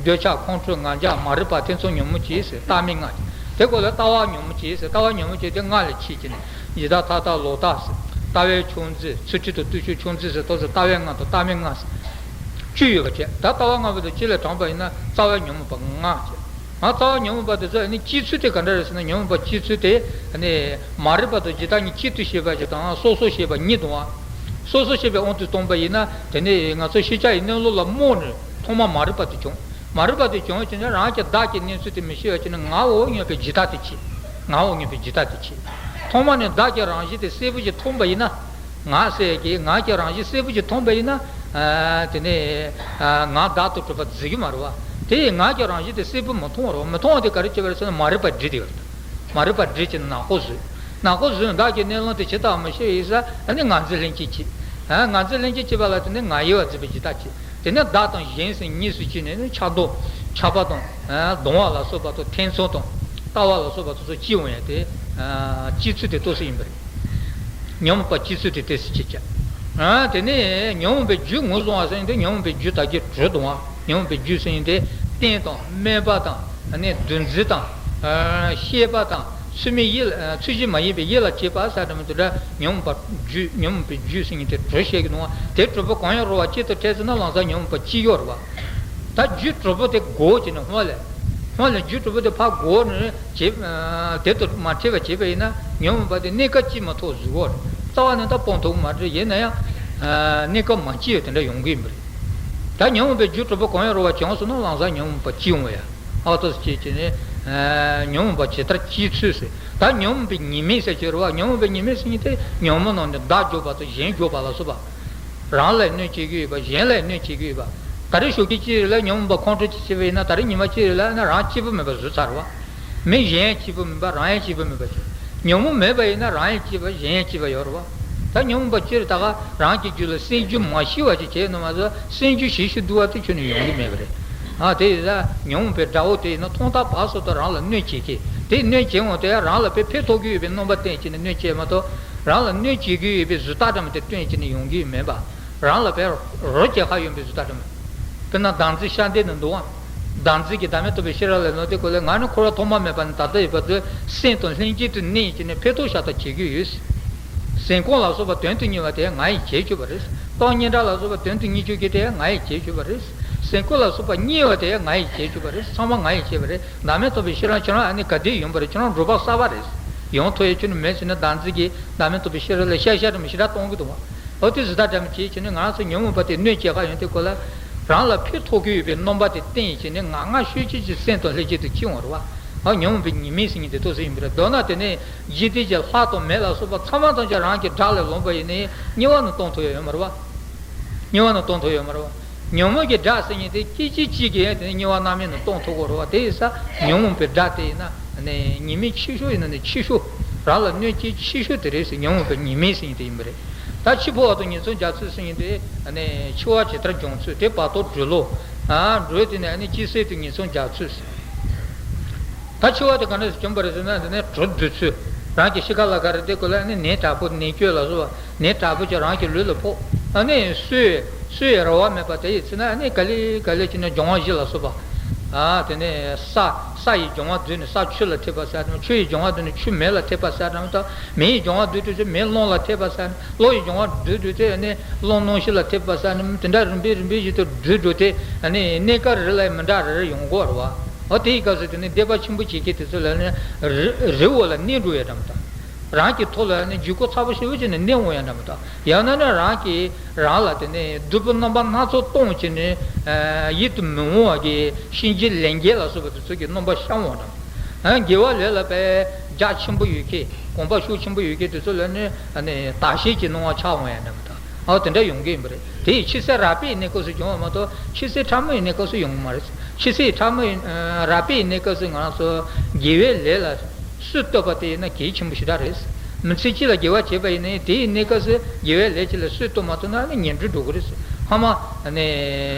འདོད་ཆགས་ཁོང་ཁྲོ་ང་རྒྱལ་མ་རིག་པ་ཐེ་ཚོམ་ཉོན་མོངས་ཀྱི་ཟེར་ལྟ་མིན་ལྔ་སྟེ། དེ་སྐོར་ལ་ལྟ་བ་ཉོན་མོངས་ཀྱི་ཟེར། ལྟ་བ་ཉོན་མོངས་ཀྱི་དེ་ལྔ་ལ་ཕྱེ་བྱས་ནས་ཡི་དྭགས་མཐའ་དག་ལོག་ལྟ་ཟེར། ལྟ་བའི་ཕྱོགས་འཛིན་ཚུལ་ཁྲིམས་དང་བརྟུལ་ཞུགས་ཕྱོགས་འཛིན་ཟེར་ཐོག་ཟེར་ལྟ་བའི་ལྔ་དང་ལྟ་མིན་ལྔ་ཟེར། བཅུ་ཡོད་པ་བྱས། ད་ལྟ་བ་ལྔ་པོ་དེ་སྤྱི་ལས་དྲངས་པ་ཡིན་ན་རྩ་བའི་ཉོན་མོངས་པ་ལྔ་བྱས། ང་རྩ་བ་ཉོན་མོངས་པ་དེ་ཚོ་ནི་སྐྱེ་ཚུལ་དེ་ག་འདྲ་རེད་ཟེར་ན་ཉོན་མོངས་པ་སྐྱེ་ཚུལ་དེ་ནི་མ་རིག་པ་དང་འཇིག་ལྟ་གཉིས་གཅིག་ཏུ་ཤེས་པ་ཞིག་དང་སོ་སོར་ཤེས་པ་གཉིས་དང་བ། སོ་སོར་ཤེས་པའི་དབང་དུ་བཏང་པ་ཡིན་ན་དེ་ནི་ང་ཚོ་ཤེས་བྱ་ཡི་གནས་ལུགས་ལ་རྨོངས་ནས་ཐོག་མར་མ་རིག་པ་དེ་བྱུང་། མ་རིག་པ་དེ་བྱུང་བྱས་ནས་རང་གི་བདག་གི་གནས་ཚུལ་དེ་མི་ཤེས་པ་བྱས་ནས་ངའོ་སྙམ་པའི་འཇིག་ལྟ་དེ་སྐྱེས། ངའོ་སྙམ་པའི་འཇིག་ལྟ་དེ་སྐྱེས། ཐོག་མ་ནས་བདག་གི་རང་བཞིན་དེ་གསལ་པོ་ཞིག་མཐོང་པ་ཡིན་ན། ང་ཟེར་གྱི་ང་གི་རང་བཞིན་གསལ་པོ་ཞིག་མཐོང་པ་ཡིན་ན། དེ་ནས་ང་བདག་ཏུ་གྲུབ་པ་འཛིན་གྱི་མ་རེད་བ། དེ་ཡིས་ང་གི་རང་བཞིན་དེ་གསལ་པོ་མི་མཐོང་བ་རེད་བ། མི་མཐོང་བ་དེ་ག་རེ་བྱས་པ་རེད་ཟེར་ན་མ་རིག་པ་སྒྲིབ་དེ་ཡོད་རེད། མ་རིག་པ་སྒྲིབ་ཀྱི་ནག་པོ་བཟོས། ནག་པོ་བཟོས། བདག་གི་གནས་ལུགས་དེ་ཇི་ལྟར་མི་ཤེས་ཡིན་ས། ཨ་ནི་ངར་འཛིན་ལྷན་སྐྱེས་སྐྱེས། ཨ་ངར་འཛིན་ལྷན་སྐྱེས་སྐྱེས་པ་ལ་དེ་ནི་ང་ཡི་བ་འཛིན་པའི་ཇི་ལྟར་སྐྱེས། དེ་ནི་བདག་དང་གཞན་ཟེར་གཉིས་སུ་སྐྱེས་ནས་ནི་ཆགས་རྡོ། ཆགས་པ་དང་། ཨ་གདུང་བ་ལ་སོགས་པ་དང་ཐེ་ཚོམ་དང་། ལྟ་བ་ལ་སོགས་པ་དེ་ཚོ་སྐྱེ་འོང་ཡ་དེ། ཨ་སྐྱེ་ཚུལ་དེ་ལྟོས་ས་ཡིན་པ་རེད། ཉོན་མོངས་པ་སྐྱེ་ཚུལ་དེ་ལྟོས་ས་སྐྱེ་ཀྱང་། ཨ་དེ་ནས་ཉོན་མོངས་པའི་རྒྱུ་ངོས་བཟུང་བ་ཟེར་ཡིན་ཏེ། ཉོན་མོངས་པའི་རྒྱུ་ད་གི་དྲུག་དང་བ། ཉོན་མོངས་པའི་རྒྱུ་ཟེར་ཡིན་ཏེ། རྟེན་དང་སྨོན་པ་དང་། ཨ་ནི་འདུ་འཛི་དང་། ཨ་ཤེས་པ་དང་། ཚུལ་མིན་ཡིད་ལ་ཚུལ་བཞིན་མ་ཡིན་པའི་ཡིད་ལ་བྱེད་པ་ཟེར་དེ་མོ་དེ་འདྲ། ཉོན་མོངས་པ་རྒྱུ། ཉོན་མོངས་པའི་རྒྱུ་ཟེར་ཡིན་ཏེ་དྲུག་བཤད་ཀྱི་འདུག་བ། དེ་དྲུག་པོ་གང་ཡང་རུང་བ་གཅིག་ཏུ་འཕྲད་ཟིན་ན་ལམ་སང་ཉོན་མོངས་པ་སྐྱེ་ཡོད་རེད་བ། ད་རྒྱུ་དྲུག་པོ་དེ་དགོས་བྱས་ནས་སྔོན་ལ། སྔོན་ལ་རྒྱུ་དྲུག་པོ་དེ་ཕར་དགོས་ནས་བྱེད། ཨ་དེ་ལྟར་མ་འཕྲད་པ་བྱས་པ་ཡིན་ན་ཉོན་མོངས་པ་དེ་གནས་སྐབས་སྐྱེ་མ་ཐུབ་བཟོ་གི་རེད། རྩ་བ་ནས་ད་སྤོང་ཐུབ་མ་རེད། ཡིན་ན་ཡང་། ཨ་གནས་སྐབས་མ་སྐྱེས་པ་དེ་འདྲ་ཡོང་གི་ཡིན་པ་རེད། ད་ཉོན་མོངས་པའི་རྒྱུ་དྲུག་པོ་གང་ཡང་རུང་བ་བྱུང་སོང་ན་ལམ་སང་ཉོན་མོངས་པ་སྐྱེ་འོང་བ་ཡ། ཨ་ཏོ་སྐྱེ་བྱས་ནས། ཨ་ཉོན་མོངས་པ་ཇི་ལྟར་སྐྱེ་ཚུལ་ཟེར། ད་ཉོན་མོངས་པའི་ཉེས་དམིགས་ཟེར་གྱི་རེད་བ། ཉོན་མོངས་པའི་ཉེས་དམིགས་ཟེར་མཁན་དེ་ཉོན་མོངས་ནང་ནས་བདག་འཇོག་པ་དང་གཞན་འཇོག་པ་ལ་སོགས་པ། རང་ལ་གནོད་བྱེད་ཀྱི་ཡོད་པ། གཞན་ལ་གནོད་བྱེད་ཀྱི་ཡོད་པ། ད་རེས་ཞོགས་ཀས་གཅིག་རེ་ལ་ཉོན་མོངས་པ་ཁོང་ཁྲོ་གཅིག་བྱས་པ་ཡིན་ན། ད་རེས་ཉི་མ་གཅིག་རེ་ལ་ན་རང་སྐྱིད་པོ་མེད་པ་བཟོས་ཚར་བ། མི་གཞན་ཡང་སྐྱིད་པོ་མེད་པ། རང་ཡང་སྐྱིད་པོ་མེད་པ་བྱས། ཉོན་མོངས་མེད་པ་ཡིན་ན་རང་ཡང་སྐྱིད་པ། གཞན་ཡང་སྐྱིད་པ་ཡོད་རེད་བ། ད་ཉོན་མོངས་པ་སྤྱིར་ད་ག་རང་གི་རྒྱུད་ལ་སེམས་རྒྱུད་མ་ཞི་བ་ཅིག་བྱས་ནས་མ་ཟད། སེམས་རྒྱུད་ཞི་ཞི་དུལ་བ་དེ་ཁྱོན་ནས་ཡོང་གི་མེད་པ་རེད། ཨ་དེ་ཡིན་ཙང་ཉོན་མོངས་པའི་དགྲ་བོ་དེ་ཡིན་ན་ཐོག་མཐའ་བར་གསུམ་དུ་རང་ལ་གནོད་བྱེད་མཁན། དེ་གནོད་བྱེད་འོང་དེ་རང་ལ་དཔེ་ཕན་ཐོགས་ཀྱི་ཡོད་པའི་རྣམ་པ་བསྟན་བྱས་ནས་གནོད་བྱེད་མ་གཏོགས། རང་ལ་གནོད་བྱེད་ཀྱི་ཡོད་པའི་གཟུགས་རྟགས་འདྲ་མིན་དེ་སྟོན་བྱས་ནས་ཡོང་གི་མེད་པ། རང་ལ་དཔེ་རོ་བྱེད་ཁ་ཡོང་པའི་གཟུགས་རྟགས་འདྲ་མིན། དཔེར་ན་བདག་འཛིན་ཤ་འདྲེ་ནི་འདུག་བ། བདག་འཛིན་གྱི་བདག་མེད་རྟོགས་པའི་ཤེས་རབ་ལ་ནོར་དེ་ཀོ་ལས། ང་ནི་འཁོར་བ་ཐོག་མ་མེད་པ་ནས་ད་ལྟ་ཡོད་པ་དུ་སེམས་དང་ལྷན་ཅིག་ཏུ་གནས་བྱས་ནས་ཕན་ཐོགས་ཤ་སྟག་བྱེད་ཀྱི་ཡོད། གཟན་ཀོང་ལ་སོགས་པ་དོན་དུ་གཉེར་བ་དེ་ང་ཡིས་བྱེད་བཅུག་པ་རེད། སྟོང་སྙན་གྲགས་ལ་སོགས་པ་དོན་དུ་གཉེར་བཅུག་མཁན་དེ་ང་ཡིས་བྱེད་བཅུག་པ་རེད། གཟན་ཀོང་ལ་སོགས་པ་གཉེར་བ་དེ་ང་ཡིས་བྱེད་བཅུག་པ་རེད། ཚང་མ་ང་ཡིས་བྱེད་པ་རེད། བདག་མེད་རྟོགས་པའི་ཤེས་རབ་ཁྱེད་རང་ཨ་ནི་ག་དུས་ཡོང་པ་རེད། ཁྱེད་རང་འགྲོ་བ་གསར་པ་རེད། ཡོང་ཐུབ་ཡ་ཁྱོན་ནས་མེད་ཟེར་ནས། བདག་འཛིན་གྱི་བདག་མེད་རྟོགས་པའི་ཤེས་རབ་ལ་ཤ་ཤ་འདྲ་མིན་ཞེ་དྲག་གཏོང་གི་འདུག་བ། འོ་དེ་གཟུགས་རྟགས་འདྲ་མིན་བྱས་བྱས་ནས་ང་རང་ཚོ་ཉོན་མོངས་པ་དེ་གནོད་བྱེད་ཁ་ཡོང་དུས་ཀོ་ལ། རང་ལ་ཕན་ཐོགས་ཀྱི་ཡོད་པའི་རྣམ་པ་དེ་བསྟན་བྱས་ནས་ང་ང་ཤོད་ཅིག་ཅིག་སེམས་དང་ལྷན་ཅིག་ཏུ་སྐྱེ་འོང་རེད་བ། ཨ་ཉོན་མོངས་པའི་ཉེས་དམིགས་ཟེར་མཁན་དེ་ཏོག་ཙམ་ཡིན་པ་རེད། མདོར་ན་དེ་ནས་འཇིག་རྟེན་གྱི་ལྷ་དང་མི་ལ་སོགས་པ་ཚང་མ་ཐམས་ཅད་རང་གི་དགྲ་ལས་ལོན་པ་ཡིན་ནའི་དམྱལ་བ་ནས་གཏོང་ཐུབ་ཡ་ཡོད་མ་རེད་བ། དམྱལ་བ་ནས་གཏོང་ཐུབ་ཡོད་མ་རེད་བ། ཉོན་མོངས་ཀྱི་དགྲ་ཟེར་མཁན་དེ་སྐད་ཅིག་གཅིག་གིས་དེ་ནས་དམྱལ་བ་མནར་མེད་ནས་གཏོང་ཐུབ་ཀྱི་རེད་བ། དེ་ཡིན་ཙང་ཉོན་མོངས་པའི་དགྲ་དེ་ཡིན་ན་ནི་ཉེས་དམིགས་ཆེ་ཤོས་ཡིན་ན་ནི་ཆེ་ཤོས། རང་ལ་གནོད་བྱེད་ཆེ་ཤོས་དེ་རེད་ཟེར། ཉོན་མོངས་པའི་ཉེས་དམིགས་ཟེར་མཁན་དེ་ཡིན་པ་རེད། ད་འཆི་འཕོ་བ་དང་ངན་སོང་རྒྱག་ཚུལ་ཟེར་མཁན་དེ་ནི་འཆི་བ་ཇི་ལྟར་འབྱུང་ཚུལ། དེ་བར་དོ་སྦྲུལ་ལོ། ཨ་སྦྲུལ་དེ་ནས་ནི་སྐྱེ་སྲིད་དུ་ངན་སོང་རྒྱག་ཚུལ་ཟེར། ད་འཆི་བ་དེ་ག་འདྲ་ཞིག་བྱུང་བ་རེད་ཟེར་ན། དེ་ནས་གྲོ་བསྡུ་ཚུལ། རང་གི་ཤི་ཁ་ལ་ཁ་རེད་དེ་ཀོ་ལ་ནི་ནད་དྲག་པོ། ནད་བཅོས་ལ་སོགས་པ་ནད་དྲག་པོ་ཅིག་རང་གི་ལུས་ལ་ཕོག། ཨ་ནི་གསོས་གསོས་རེ་བ་མེད་པ་དེ་ཡི་ཚེ་ན་ཨ་ནི་ག་ལེ་ག་ལེ་བྱས་ནས་སྦྱོང་བ་བཞི་ལ་སོགས་པ། ཨ་དེ་ནས་ས་ས་ཡི་སྦྱོང་བ་བསྡུས་ནས་ས་ཆུ་ལ་ཐེབས་པ་ཟེར་དང་། ཆུ་ཡི་སྦྱོང་བ་བསྡུས་ནས་ཆུ་མེ་ལ་ཐེབས་པ་ཟེར་དང་། མེ་ཡི་སྦྱོང་བ་བསྡུས་དུས་ཚེ་མེ་རླུང་ལ་ཐེབས་པ་ཟེར། རླུང་ཡི་སྦྱོང་བ་བསྡུས་དུས་ཚེ་ཨ་ནི་རླུང་རླུང་ཤིང་ལ་ཐེབས་པ་ཟེར་དང་། དེ་འདྲ་རིམ་པས་རིམ་པས་བཞིན་དུ་བསྡུས་འགྲོ་དུས་ཨ་ནི་གནས་སྐབས་རེ་ལ་མི་འདྲ་རེ་རེ་ཡོང་གི་རེད་བ། འོ་དེའི་སྐབས་སུ་དེ་ནི་སྡིག་པ་ཆེན་པོ་བྱེད་མཁན་དེ་ཚོ་ལ་ནི་རི་རི་འོག་ལ་མནན་འགྲོ་ཡ་འདྲ་མི་འདུག་རང་གི་ཐོག་ལ་ནི་ལྗིད་ཁོག་ཚ་པོ་ཞེ་པོ་བྱས་ནས་མནན་འོང་ཡ་འདྲ་མི་འདུག་ཡང་ན་ནི་རང་གིས་རང་ལ་དེ་ནི་སྡུག་པོའི་རྣམ་པ་སྣ་ཚོགས་གཏོང་བྱས་ནས། ཨ་ཡིད་དུ་མི་འོང་བ་གི་གཤིན་རྗེ་ལས་འགན་ལ་སོགས་པ་དེ་ཚོ་གི་རྣམ་པ་ཤར་འོང་འདྲ་མི་འདུག་ཨ་དགེ་བ་ལས་ལ་དཔེ་རྒྱ་ཆེན་པོ་ཡོད་མཁན། གོམས་པ་ཤུགས་ཆེན་པོ་ཡོད་མཁན་དེ་ཚོ་ལ་ནི་ཨ་ནི་བདག་གཞན་གྱི་སྣང་བ་འཆར་འོང་ཡ་འདྲ་མི་འདུག་ཨོ་དེ་འདྲ་ཡོང་གི་ཡིན་པ་རེད། དེ་ཡི་འཆི་ཚེ་རགས་པའི་གནས་སྐབས་སུ་བྱུང་བ་མ་གཏོགས་འཆི་ཚེ་ཕྲ་མོའི་གནས་སྐབས་སུ་ཡོང་གི་མ་རེད། འཆི་ཚེ་ཕྲ་མོའི་ཨ་རགས་པའི་གནས་སྐབས་སུ་ང་རང་ཚོ་དགེ་བའི་ལས་ལ་སུས་བསྟོད་པ་དེ་ཡིན་ན་གལ་ཆེན་པོ་ཞེ་དྲག་རེད། མི་ཚེ་གཅིག་ལ་དགེ་བ་བྱས་པ་ཡིན་ན་དེ་ཡི་གནས་སྐབས་སུ་དགེ་བའི་ལས་གཅིག་ལ་སུས་བསྟོད་མ་ཐུབ་ན་ནི་ངན་འགྲོར་འགྲོ་གི་རེད། ཧ་མ་ནི་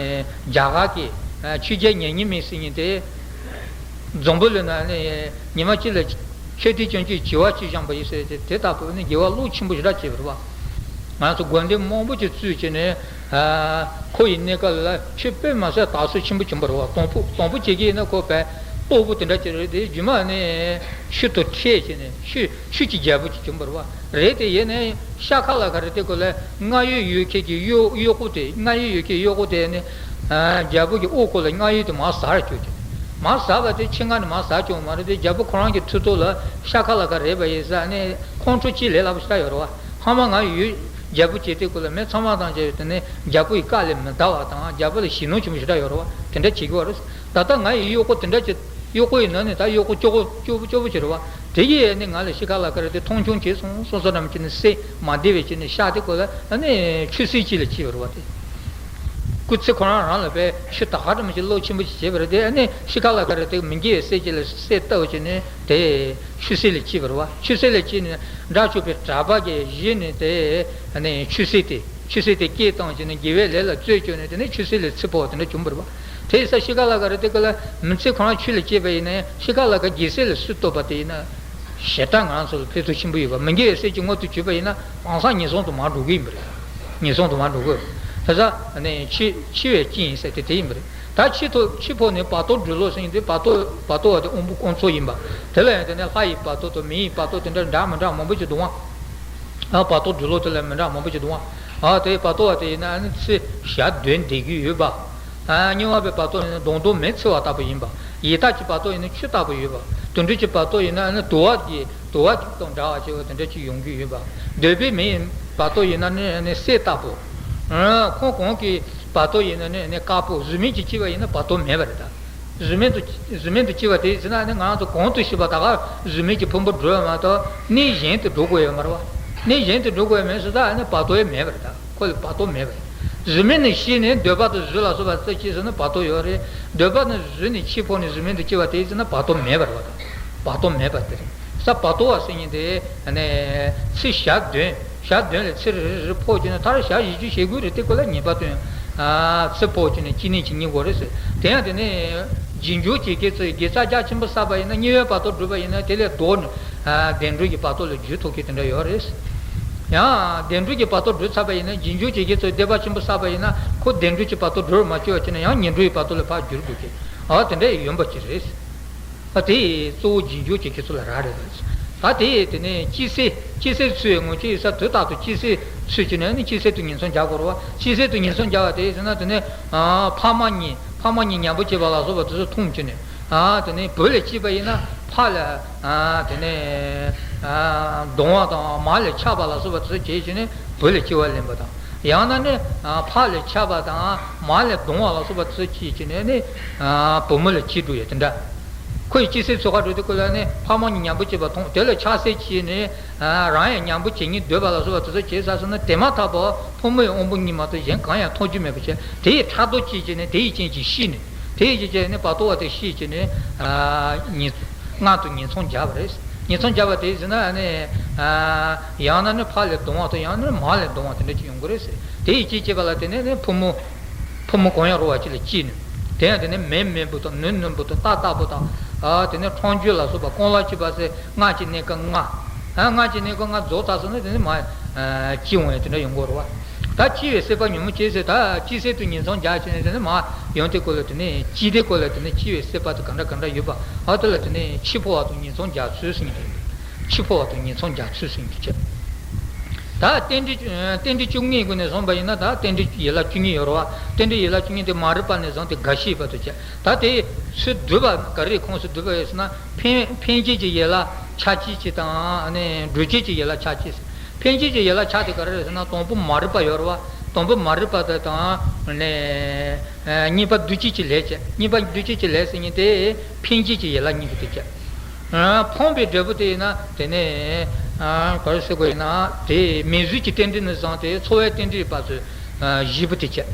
རྒྱ་གར་གྱི་ཨ་ཆོས་རྒྱལ་ཉེ་ཉེ་མིག་ཟེར་མཁན་དེ། འཛམ་བུ་གླིང་ན་ནི་ཉི་མ་གཅིག་ལ་མཆོད་རྟེན་བརྒྱ་ཅུ་བྱེ་བ་གཅིག་བཞེངས་པ་ཡིན་ཟེར་ཏེ། དེ་ལྟ་བུ་ནི་དགེ་བ་བློ་ཆེན་པོ་ཞེ་དྲག་བྱས་པ་རེད་བ། ང་ཚོ་དགོན་སྡེ་མང་པོ་ཅིག་བཙུགས་བྱས་ནས། ཨ་ཁོ་ཡི་གནས་སྐབས་ལ་ཆོས་དཔེ་མ་སྲིད་དར་སྲོལ་ཆེན་པོ་བྱུང་བ་རེད་བ། དང་པོ་དང་པོ་བྱེད་ཀྱི་ཡིན་ན་ཁོ་དཔེ་ལྟོ་བུ་དེ་འདྲ་ཅིག་རེད་དེ། རྗེས་མ་ནི་ཆོས་དང་འཕྲད་བྱས་ནས་ཆོས་ཆོས་ཀྱི་རྒྱལ་པོ་ཅིག་བྱུང་བ་རེད་བ། རེད་དེ་ཡིན་ནའི་ཤ་ཁ་ལ་ཁ་རེད་དེ་ཁོ་ལ་རྔ་ཡབ་ཡོད་མཁན་གྱི་གཡོག་གཡོག་པོ་དེ། རྔ་ཡབ་ཡོད་མཁན་གཡོག་པོ་དེ་ནི་ཨ་རྒྱལ་པོ་གི་དབུ་སྐོར་ལ་རྔ་ཡབ་དེ་མར་ཟག་བཅུག་ཅིང་། མར་ཟག་པ་དེ་ཆེད་མངགས་ནས་མར་ཟག་བཅུག་མ་རེད་དེ། རྒྱལ་པོ་ཁོ་རང་གི་མཐུ་སྟོབས་ལ་ཤ་ཁ་ལ་ཁ་རེད་པ་ཡིན་ས་ནི་ཁོང་ཁྲོ་སྐྱེ་ལས་སླ་པོ་ཞེ་དྲག་ཡོད་རེད་བ། ཧ་མ་ང་ཡི་ཡུལ་རྒྱལ་པོ་བྱེད་དུས་ཁོ་ལ་མི་ཚང་མ་དང་བཅས་པའི་དེ་ནི་རྒྱལ་པོ་ཡི་བཀའ་ལས་མི་འདའ་བ་དང་། རྒྱལ་པོ་ལ་ཞེད་སྣང་ཆེན་པོ་ཞེ་དྲག་ཡོད་རེད་བ། དེ་འདྲ་བྱེད་ཀྱི་ཡོད་རེད། ད་ལྟ་ང་ཡི་གཡོག་པོ་དེ་འདྲ་ཅིག་གཡོག་པོ་ཡིན་ན་ནི་ད་གཡོག་པོ་སྐྱོ་པོ་སྐྱོ་པོ་སྐྱོ་པོ་ཅིག་རེད་བ། དེ་ཡིས་ནི་ང་ལ་ཤ་ཁ་ལ་ཁ་རེད་དེ་མཐོང་ཆུང་བྱས་སོང་སོང་ཙམ་ཅིག་ནི་སེམས་མ་བདེ་བའི་ཅིག་ནི་ཤ་དེ་ཁོ་ལ་ཨ་ནི་ཆུད་ཟོས་ཅིག་ལ་སྐྱེས་པ་རེད་བ། དེ་སྐུ་ཚེ་ཁོ་རང་རང་ལ་དཔེ་ཆུ་ད་ག་ཙམ་ཞིག་བློ་ཆེན་པོ་ཞིག་བྱས་པ་རེད་དེ། ཨ་ནི་ཤ་ཁ་ལ་ཁ་རེད་དེ་མི་དགེ་བའི་སེམས་ཅིག་ལ་སེམས་བཏབ་བྱས་ནི་ དེ་ཆུ་སྲིན་ལ་སྐྱེས་པ་རེད་བ། ཆུ་སྲིན་ལ་སྐྱེས་ནས་དགྲ་བཅོམ་པའི་གྲགས་པ་གིས་གཞི་ནས་དེ་ནས་ཆུ་སྲིན་དེ་ཆུ་སྲིན་དེ་སྐད་བཏང་བྱས་ནས་དགེ་བའི་ལས་ལ་རྩོལ་བཅུག་ནས། དེ་ནས་ཆུ་སྲིན་ལ་ཚེ་འཕོ་བ་དེ་འདྲ་བྱུང་བ་རེད་བ། དེ་ཡིན་ཙང་ཤི་ཁ་ལ་ཁ་རེད། དེ་ག་ལ་མི་ཚེ་ཁོ་རང་ཆུ་ལ་སྐྱེས་པ་ཡིན་ན་ཡང་ཤི་ཁ་ལ་ཁ་རྒྱལ་སྲིད་ལ་སུས་གཏོད་པ་དེ་ཡིན་ན། ཞེ་དྲག་ང་རང་ཚོ་ལ་ཕན་ཐོགས་ཆེན་པོ་ཡོད་པ། མི་དགེ་བའི་སེམས་ཀྱི་དངོས་དུ་གྱུར་པ་ཡིན་ན་དེང་སང་ངན་སོང་དུ་མར་འགྲོ་གི་ཡིན་པ་རེད། ངན་སོང་དུ་མར་འགྲོ་གི་ཡོད། དེ་ཙང་ནས་འཆི་འཆི་བའི་རྐྱེན་ཡིན་ཟེར་དེ་དེ་ཡིན་པ་རེད། ད་འཆི་ཐོ་འཆི་འཕོ་ནས་བར་དོ་སྦྲུལ་ལོ་ཟེར་མཁན་དེ། བར་དོ་བར་དོ་བ་དེ་དབང་པོ་དབང་མཚོ་ཡིན་པ། དེ་ལ་ཡང་དེ་ནས་ལྷ་ཡི་བར་དོ་དང་མི་ཡི་བར་དོ་དེ་འདྲ་འདྲ་མི་འདྲ་མང་པོ་ཅིག་འདུག་ཨང་། ཨ་བར་དོ་སྦྲུལ་ལོ་དེ་ལ་མི་འདྲ་མང་པོ་ཅིག་འདུག་ཨང་། ཨ་དེ་བར་དོ་བ་དེ་ཡིན་ན་ཨ་ནི་ཚེ་ཞག་བདུན་འདས་རྒྱུ་ཡོད་པ། ཨ་སྨྱོ་བ་པའི་བར་དོ་ཡིན་ན་མདོག་མདོག་མེ་འཚེ་བ་ལྟ་བུ་ཡིན་པ། ཡི་དྭགས་ཀྱི་བར་དོ་ཡིན་ན་ཆུ་ལྟ་བུ་ཡོད་པ། དུད་འགྲོ་གྱི་བར་དོ་ཡིན་ན་ཨ་ནི་དུ་བ་གི་དུ་བ་དང་འདྲ་བ་ཞིག་དེ་འདྲ་ཅིག་ཡོང་གི་ཡོད་པ། འདོད་པའི་མིའི་བར་དོ་ཡིན་ན་ནི་ནི་གསེར་ལྟ་བུ། ཁོང་གོང་གི་བར་དོ་ཡིན་ན་ནི་ནི་དཀར་པོ། གཟུགས་མེད་ཀྱི་སྐྱེ་བ་ཡིན་ན་བར་དོ་མེད་པ་རེད་ད། གཟུགས་མེད་དུ་གཟུགས་མེད་དུ་སྐྱེ་བ་དེ་ཡིན་ན་ནི་ང་རང་ཚོ་གོང་དུ་ཤི་བ་ད་ག་གཟུགས་མེད་ཀྱི་ཕུང་པོ་འགྲོ་ཡོད་མ་གཏོགས་གནས་གཞན་དུ་འགྲོ་དགོས་ཡོད་མ་རེད་བ། གནས་གཞན་དུ་འགྲོ་དགོས་ཡོད་མེད་ཟེར་ད་ནི་བར་དོ་ཡང་མེད་པ་རེད་ད། ཁོ་ལ་བར་དོ་མེད་པ་རེད། གཟུགས་མེད་ནས་ཤི་ནས་འདོད་པ་དང་གཟུགས་ལ་སོགས་པ་ཚེ་སྐྱེས་ཟེར་ན་བར་དོ་ཡོད་རེད། འདོད་པ་ནས་གཟུགས་ནས་འཆི་འཕོ་ནས་གཟུགས་མེད་དུ་སྐྱེ་བ་དེ་ཡིན་ན་བར་དོ་མེད་པ་རེད་བ་ད། བར་དོ་མེད་པ་དེ་རེད། ས་བར་དོ་བ་ཟེར་མཁན་དེ་ནས་ཚེ་ཞག་བདུན། ཞག་བདུན་ལ་ཚེ་རེ་རེ་རེ་འཕོ་བྱས་ནས་མཐར་ཞག་བཞི་བཅུ་ཞེ་དགུ་རེ་དེ་ཀོ་ལ་ཉེས་པ་བཏོན། ཚེ་འཕོ་བྱས་ནས་སྐྱེ་གནས་ཀྱི་གཉིས་གོ་རེད་ཟེར། དེ་ཡང་དེ་ནས་རྗེས་འཇུག་བྱེད་མཁན་ཚོས་དགེ་རྩ་རྒྱ་ཆེན་པོ་བསགས་པ་ཡིན་ན་དམྱལ་བའི་བར་དོ་བསྒྲུབས་པ་ཡིན་ན་དེ་ལས་ལྡོག་ནས་བདེ་འགྲོ་གི་བར་དོ་ལ་འཇུག་ཐུབ་མཁན་དེ་འདྲ་ཡོད་རེད། ཡང་བདེ་འགྲོ་གི་བར་དོ་བསྒྲུབས་ཚར་བ་ཡིན་ན་རྗེས་འཇུག་བྱེད་མཁན་ཚོས་བཟླས་པ་ཆེན་པོ་བསགས་པ་ཡིན་ན་ཁོ་བདེ་འགྲོ་གི་བར་དོ་འགྲོ་རུ་མ་བཅུག་པ་བྱས་ན་ཡང་ངན་འགྲོའི་བར་དོ་ལ་ཕར་འགྱུར་དགོས་ཀྱི། ཨ་དེ་འདྲ་ཡོང་པ་ཅིག་རེད། ད་དེ་གཙོ་བོ་རྗེས་འཇུག་བྱེད་མཁན་ཚོ་ལ་རག་རེད་ད། ད་དེ་དེ་ནས་སྐྱེ་སྲིད་སྐྱེ་སྲིད་ཚུལ་ཡང་ངོ་ཅི་ཡིན་ས་དུས་རྟག་ཏུ་སྐྱེ་སྲིད་ཚུལ་གྱི་ནས་ནི་སྐྱེ་སྲིད་དུ་ཉིང་མཚམས་སྦྱར་དགོས་རེད་བ། སྐྱེ་སྲིད་དུ་ཉིང་མཚམས་སྦྱར་བ་དེ་ཡིན་ཟེར་ན་དེ་ནས་ཕ་མ་གཉིས་ཕ་མ་གཉིས་མཉམ་པོ་སྐྱེས་པ་ལ་སོགས་པ་དེ་ཚོ་མཐོང་བྱས་ནས། དེ་ནས་བུ་ལ་སྐྱེས་པ་ཡིན་ན་ཕ་ལ་དེ་ནས་གདུང་བ་དང་། མ་ལ་ཆགས་པ་ལ་སོགས་པ་དེ་ཚོ་བྱས་བྱས་ནས་བུ་ལ་སྐྱེ་བ་ལེན་པ་དང་། ཡང་ན་ནི་ཕ་ལ་ཆགས་པ་དང་མ་ལ་གདུང་བ་ལ་སོགས་པ་དེ་ཚོ་སྐྱེས་བྱས་ནས་ནི་བུ་མོ་ལ་སྐྱེས་འགྲོ་ཡ་དེ་འདྲ། ཁོ་ཡི་སྐྱེ་སྲིད་ཚོད་ཁ་འགྲོ་དུས་ཁོ་ལ་ནི་ཕ་མ་གཉིས་མཉམ་པོ་སྐྱེས་པ་མཐོང་། དེ་ལ་ཆགས་སྲེད་བྱས་ནས་རང་ཡང་མཉམ་པོ་བྱེད་སྙིང་འདོད་པ་ལ་སོགས་པ་དེ་ཚོ་བྱས་ཚར་སོང་ན་དེ་མ་ཐག་པ་ཕོ་མོ་ཡི་དབང་པོ་གཉིས་མ་གཏོགས་གཞན་གང་ཡང་མཐོང་རྒྱུ་མེད་པ་བྱས། དེ་ཡི་ཕྲག་དོག་སྐྱེས་བྱས་ནས་དེ་ཡི་རྐྱེན་གྱིས་ཤི་ནས། དེ་ཡི་རྐྱེན་གྱིས་ནི་བར་དོ་བ་དེ་ཤི་བྱས་ནས་ཉིང་མངལ་དུ་ཉིང་མཚམས་སྦྱར་བ་རེད། ཉིང་མཚམས་སྦྱར་བ་དེ་ཟེར་ན་ནི་ཡང་ན་ནི་ཕ་ལ་གདུང་བ་དང་ཡང་ན་ནི་མ་ལ་གདུང་བ་དེ་འདྲ་ཅིག་ཡོང་གི་རེད་ཟེར། དེ་ཡི་རྐྱེན་བྱས་པ་ལ་དེ་ནས་ནི་ཕོ་མོ་ཕོ་མོ་གང་ཡང་རུང་བ་ཅིག་ལ་སྐྱེས་ནས། དེ་ཡང་དེ་ནས་མེ་མེ་བུ་དང་ནུ་ནུ་བུ་དང་རྟ་རྟ་བུ་དང་། ཨ་དེ་ནས་ཁྲོང་རྒྱུ་ལ་སོགས་པ་རྐང་ལག་གཅིག་པ་ཟེར་མངལ་གྱི་གནས་སྐབས་ལྔ། ཨ་མངལ་གྱི་གནས་སྐབས་ལྔ་རྫོགས་ཚར་སོང་ན་དེ་ནས་མ་སྐྱེ་འོང་ཡ་དེ་འདྲ་ཡོང་གི་རེད་བ། ད་སྐྱེ་བའི་སྲེད་པ་ཉོན་མོངས་སྐྱེ་ཟེར། ད་སྐྱེ་སྲིད་དུ་ཉིང་མཚམས་སྦྱར་བྱས་ནས་དེ་ནས་མ་ཡོང་དེ་སྐོར་ལ་དེ་ནས་སྐྱེ་དེ་སྐོར་ལ་དེ་ནས་སྐྱེ་བའི་སྲེད་པ་དེ་ག་འདྲ་ག་འདྲ་ཡོད་པ། ཨ་དེ་ལ་དེ་ནས་འཆི་འཕོ་བ་དང་ཉིང་མཚམས་སྦྱར་ཚུལ་ཟེར་མཁན་དེ། འཆི་འཕོ་བ་དང་ཉིང་མཚམས་སྦྱར་ཚུལ་ཟེར་མཁན་དེ་བྱས། ད་རྟེན་འབྲེལ་རྟེན་འབྲེལ་བཅུ་གཉིས་སྒོ་ནས་བཟུང་བ་ཡིན་ན། ད་རྟེན་འབྲེལ་ཡན་ལག་བཅུ་གཉིས་ཡོད་རེད་བ། རྟེན་འབྲེལ་ཡན་ལག་བཅུ་གཉིས་དེ་མ་རིག་པ་ནས་བཟུང་སྟེ་རྒ་ཤི་བར་དུ་བྱས། ད་དེ་ཚུར་བསྡུས་པ་ག་རེའི་ཁོངས་སུ་བསྡུས་པ་ཡོད་ཟེར་ན། འཕེན་འཕེན་བྱེད་ཀྱི་ཡན་ལག་ཆ་བྱད་ཅིག་དང་། ཨ་ནི་སྒྲུབ་བྱེད་ཀྱི་ཡན་ལག་ཆ་བྱད་ཟེར། འཕེན་བྱེད་ཀྱི་ཡན་ལག་ཆ་དེ་ག་རེ་རེད་ཟེར་ན། དང་པོ་མ་རིག་པ་ཡོད་རེད་བ། དང་པོ་མ་རིག་པ་དེ་དང་། ཨ་ནི་གཉིས་པ་འདུ་བྱེད་ཀྱི་ལས་བྱེད། གཉིས་པ་འདུ་བྱེད་ཀྱི་ལས་ཟེར་མཁན་དེ་འཕེན་བྱེད་ཀྱི་ཡན་ལག་གཉིས་པོ་དེ་བྱས། ཨ་ཕོངས་པའི་འབྲས་བུ་དེ་ཡིན་ན་དེ་ནས་ཨ་ག་རེ་ཟེར་དགོས་ཡིན་ན། དེ་མིང་གཟུགས་ཀྱི་རྟེན་འབྲེལ་ནས་བཟུང་སྟེ་ཚོར་བའི་རྟེན་འབྲེལ་བར་དུ་ཨ་བཞི་པོ་དེ་བྱས།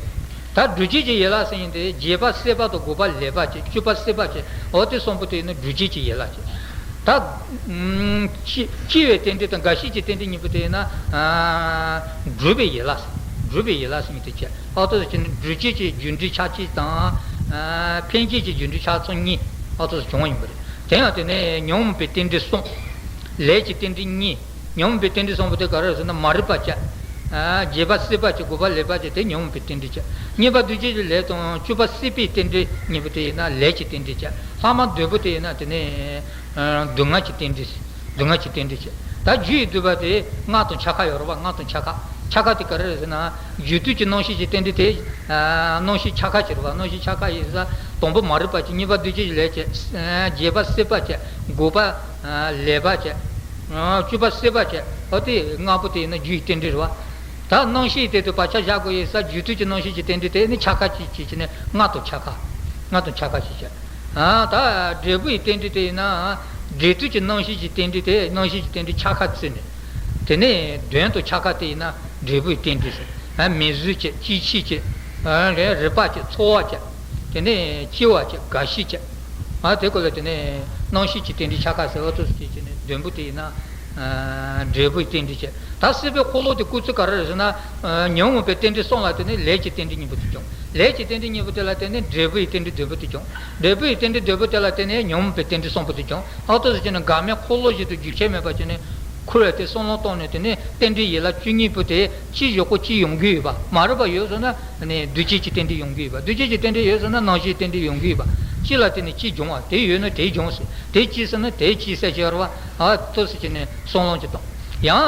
ད་སྒྲུབ་བྱེད་ཀྱི་ཡན་ལག་ཟེར་མཁན་དེ་རྒྱས་པ་སྲེད་པ་དང་འགོག་པ་ལེགས་པ་བྱས། བཅུ་པ་སྲེད་པ་བྱས། འོ་དེ་གསུམ་པོ་དེ་ཡིན་ན་སྒྲུབ་བྱེད་ཀྱི་ཡན་ལག་བྱས། ད་ཨ་སྐྱེ་སྐྱེ་བའི་རྟེན་འབྲེལ་དང་རྒ་ཤི་གི་རྟེན་འབྲེལ་གཉིས་པོ་དེ་ཡིན་ན་ཨ་སྒྲུབ་པའི་ཡན་ལག་སྒྲུབ་པའི་ཡན་ལག་ཟེར་མཁན་དེ་བྱས། ཨ་ཏོ་ཟེར་གྱི་ནི་སྒྲུབ་བྱེད་ཀྱི་རྒྱུ་འབྲས་ཆ་བྱད་དང་། ཨ་འཕེན་བྱེད་ཀྱི་རྒྱུ་འབྲས་ཆ་ཚང་གཉིས་ཨ་ཏོ་ཟེར་བྱུང་བ་ཡིན་པ་རེད། དེ་ཡང་དེ་ནས་ཉོན་མོངས་པའི་རྟེན་འབྲེལ་གསུམ། ལས་ཀྱི་རྟེན་འབྲེལ་གཉིས། ཉོན་མོངས་པའི་རྟེན་འབྲེལ་གསུམ་པོ་དེ་ག་རེ་རེད་ཟེར་ན། མ་རིག་པ་བྱས། ཨ་རྒྱས་པ་སྲེད་པ་བྱས། འགོག་པ་ལེགས་པ་བྱས། དེ་ཉོན་མོངས་པའི་རྟེན་འབྲེལ་བྱས། གཉིས་པ་འདུ་བྱེད་ཀྱི་ལས་དང་། བཅུ་པ་སྲེད་པའི་རྟེན་འབྲེལ་གཉིས་པོ་དེ་ཡིན་ན་ལས་ཀྱི་རྟེན་འབྲེལ་བྱས། ལྷག་མ་བདུན་པོ་དེ་ཡིན་ན་དེ་ནས་ཨ་སྡུག་བསྔལ་གྱི་རྟེན་འབྲེལ། སྡུག་བསྔལ་གྱི་རྟེན་འབྲེལ་བྱས། ད་རྒྱུ་ཡི་བསྡུས་པ་དེ་སྔགས་དང་འཆད་ཁ་ཡོད་རེད་བ། སྔགས་དང་འཆད་ཁ། འཆད་ཁ་དེ་ག་རེ་རེད་ཟེར་ན། རྒྱུད་སྡུད་ཀྱི་རྣམ་ཤེས་ཀྱི་རྟེན་འབྲེལ་དེ། ཨ་རྣམ་ཤེས་འཆད་ཁ་བྱེད་རེད་བ། རྣམ་ཤེས་འཆད་ཁ་ཡིན་ཙང་དང་པོ་མ་རིག་པ་བྱས། གཉིས་པ་འདུ་བྱེད་ཀྱི་ལས་བྱས། ཨ་རྒྱས་པ་སྲེད་པ་བྱས། འགོག་པ་ཨ་ལེགས་པ་བྱས། ཨ་བཅུ་པ་སྲེད་པ་བྱས། འོ་དེ་ལྔ་པོ་དེ་ཡིན་ན་རྒྱུ་ཡི་རྟེན་འབྲེལ་རེད་བ། ད་རྣམ་ཤེས་དེ་དུ་བག་ཆགས་བཞག་དགོས་ཡིན་ཙང་རྒྱུད་སྡུད་ཀྱི་རྣམ་ཤེས་ཀྱི་རྟེན་འབྲེལ་དེ་ནི་འཆད་ཁ་གཅིག་བྱས་བྱས་ནས་སྔགས་དང་འཆད་ཁ། སྔགས་དང་འཆད་ཁ་གཅིག་བྱས། ཨ་ད་འབྲས་བུ་ཡི་རྟེན་འབྲེལ་དེ་ཡིན་ན། འབྲས་རྡུལ་གྱི་རྣམ་ཤེས་ཀྱི་རྟེན་འབྲེལ་དེ། རྣམ་ཤེས་ཀྱི་རྟེན་འབྲེལ་འཆད་ཁ་བརྩིས་ནས། དེ་ནས་དོན་དུ་འཆད་ཁ་དེ་ཡིན་ན་འབྲས་བུ་ཡི་རྟེན་འབྲེལ་ཟེར། ཨ་མིང་གཟུགས་བྱས། སྐྱེ་མཆེད་བྱས། ཨ་རེ་རེག་པ་བྱས། ཚོར་བ་བྱས། དེ་ནས་སྐྱེ་བ་བྱས། རྒ་ཤི་བྱས། ཨ་དེ་ཀོ་ལ་དེ་ནས་རྣམ་ཤེས་ཀྱི་རྟེན་འབྲེལ་ཆ་ག་ཟེར་བ་ཐུག་སུ་དེ་ནས་བདུན་པོ་དེ་ཡིན་ན། འབྲས་བུའི་རྟེན་འབྲེལ་བྱས། ད་སྲིད་པའི་འཁོར་ལོ་དེ་བཀོད་ཚུལ་ག་རེ་རེད་ཟེར་ན། ཉོན་མོངས་པའི་རྟེན་འབྲེལ་གསུམ་ལ་བརྟེན་ནས་ལས་ཀྱི་རྟེན་འབྲེལ་གཉིས་པོ་དེ་བྱུང་། ལས་ཀྱི་རྟེན་འབྲེལ་གཉིས་པོ་དེ་ལ་བརྟེན་ནས་འབྲས་བུའི་རྟེན་འབྲེལ་བདུན་པོ་དེ་བྱུང་། འབྲས་བུའི་རྟེན་འབྲེལ་བདུན་པོ་དེ་ལ་བརྟེན་ནས་ཉོན་མོངས་པའི་རྟེན་འབྲེལ་གསུམ་པོ་དེ་བྱུང་། ཨ་ཏོ་ཟེར་གྱི་ན་འགལ་མེད་འཁོར་ལོ་བཞིན་དུ་རྒྱུན་ཆད་མེད་པར་བྱས་ནས་འཁོར་བའི་དེ་བསམ་བློ་བཏང་ནས་དེ་ནས་རྟེན་འབྲེལ་ཡན་ལག་བཅུ་གཉིས་པོ་དེ་གཅིག་བཞག་གོ་གཅིག་ཡོང་གི་ཡོད་པ། མ་རིག་པ་ཡོད་སོང་ན་འདུས་བྱས་ཀྱི་རྟེན་འབྲེལ་ཡོང་གི་ཡོད་པ། འདུས་བྱས་ཀྱི་རྟེན་འབྲེལ་ཡོད་སོང་ན་རྣམ་ཤེས་རྟེན་འབྲེལ་ཡོང་གི་ཡོད་པ། གཅིག་ལ་བརྟེན་ནས་གཅིག་འབྱུང་བ། དེ་ཡོད་ན་དེ་འབྱུང་ཟེར། དེ་གཅིག་ཟེར་ན་དེ་གཅིག་ཟེར་བྱས་རེད་བ། ཨ་ཏོ་ཟེར་གྱི་ནས་བསམ་བློ་གཅིག་བཏང་། ཡང་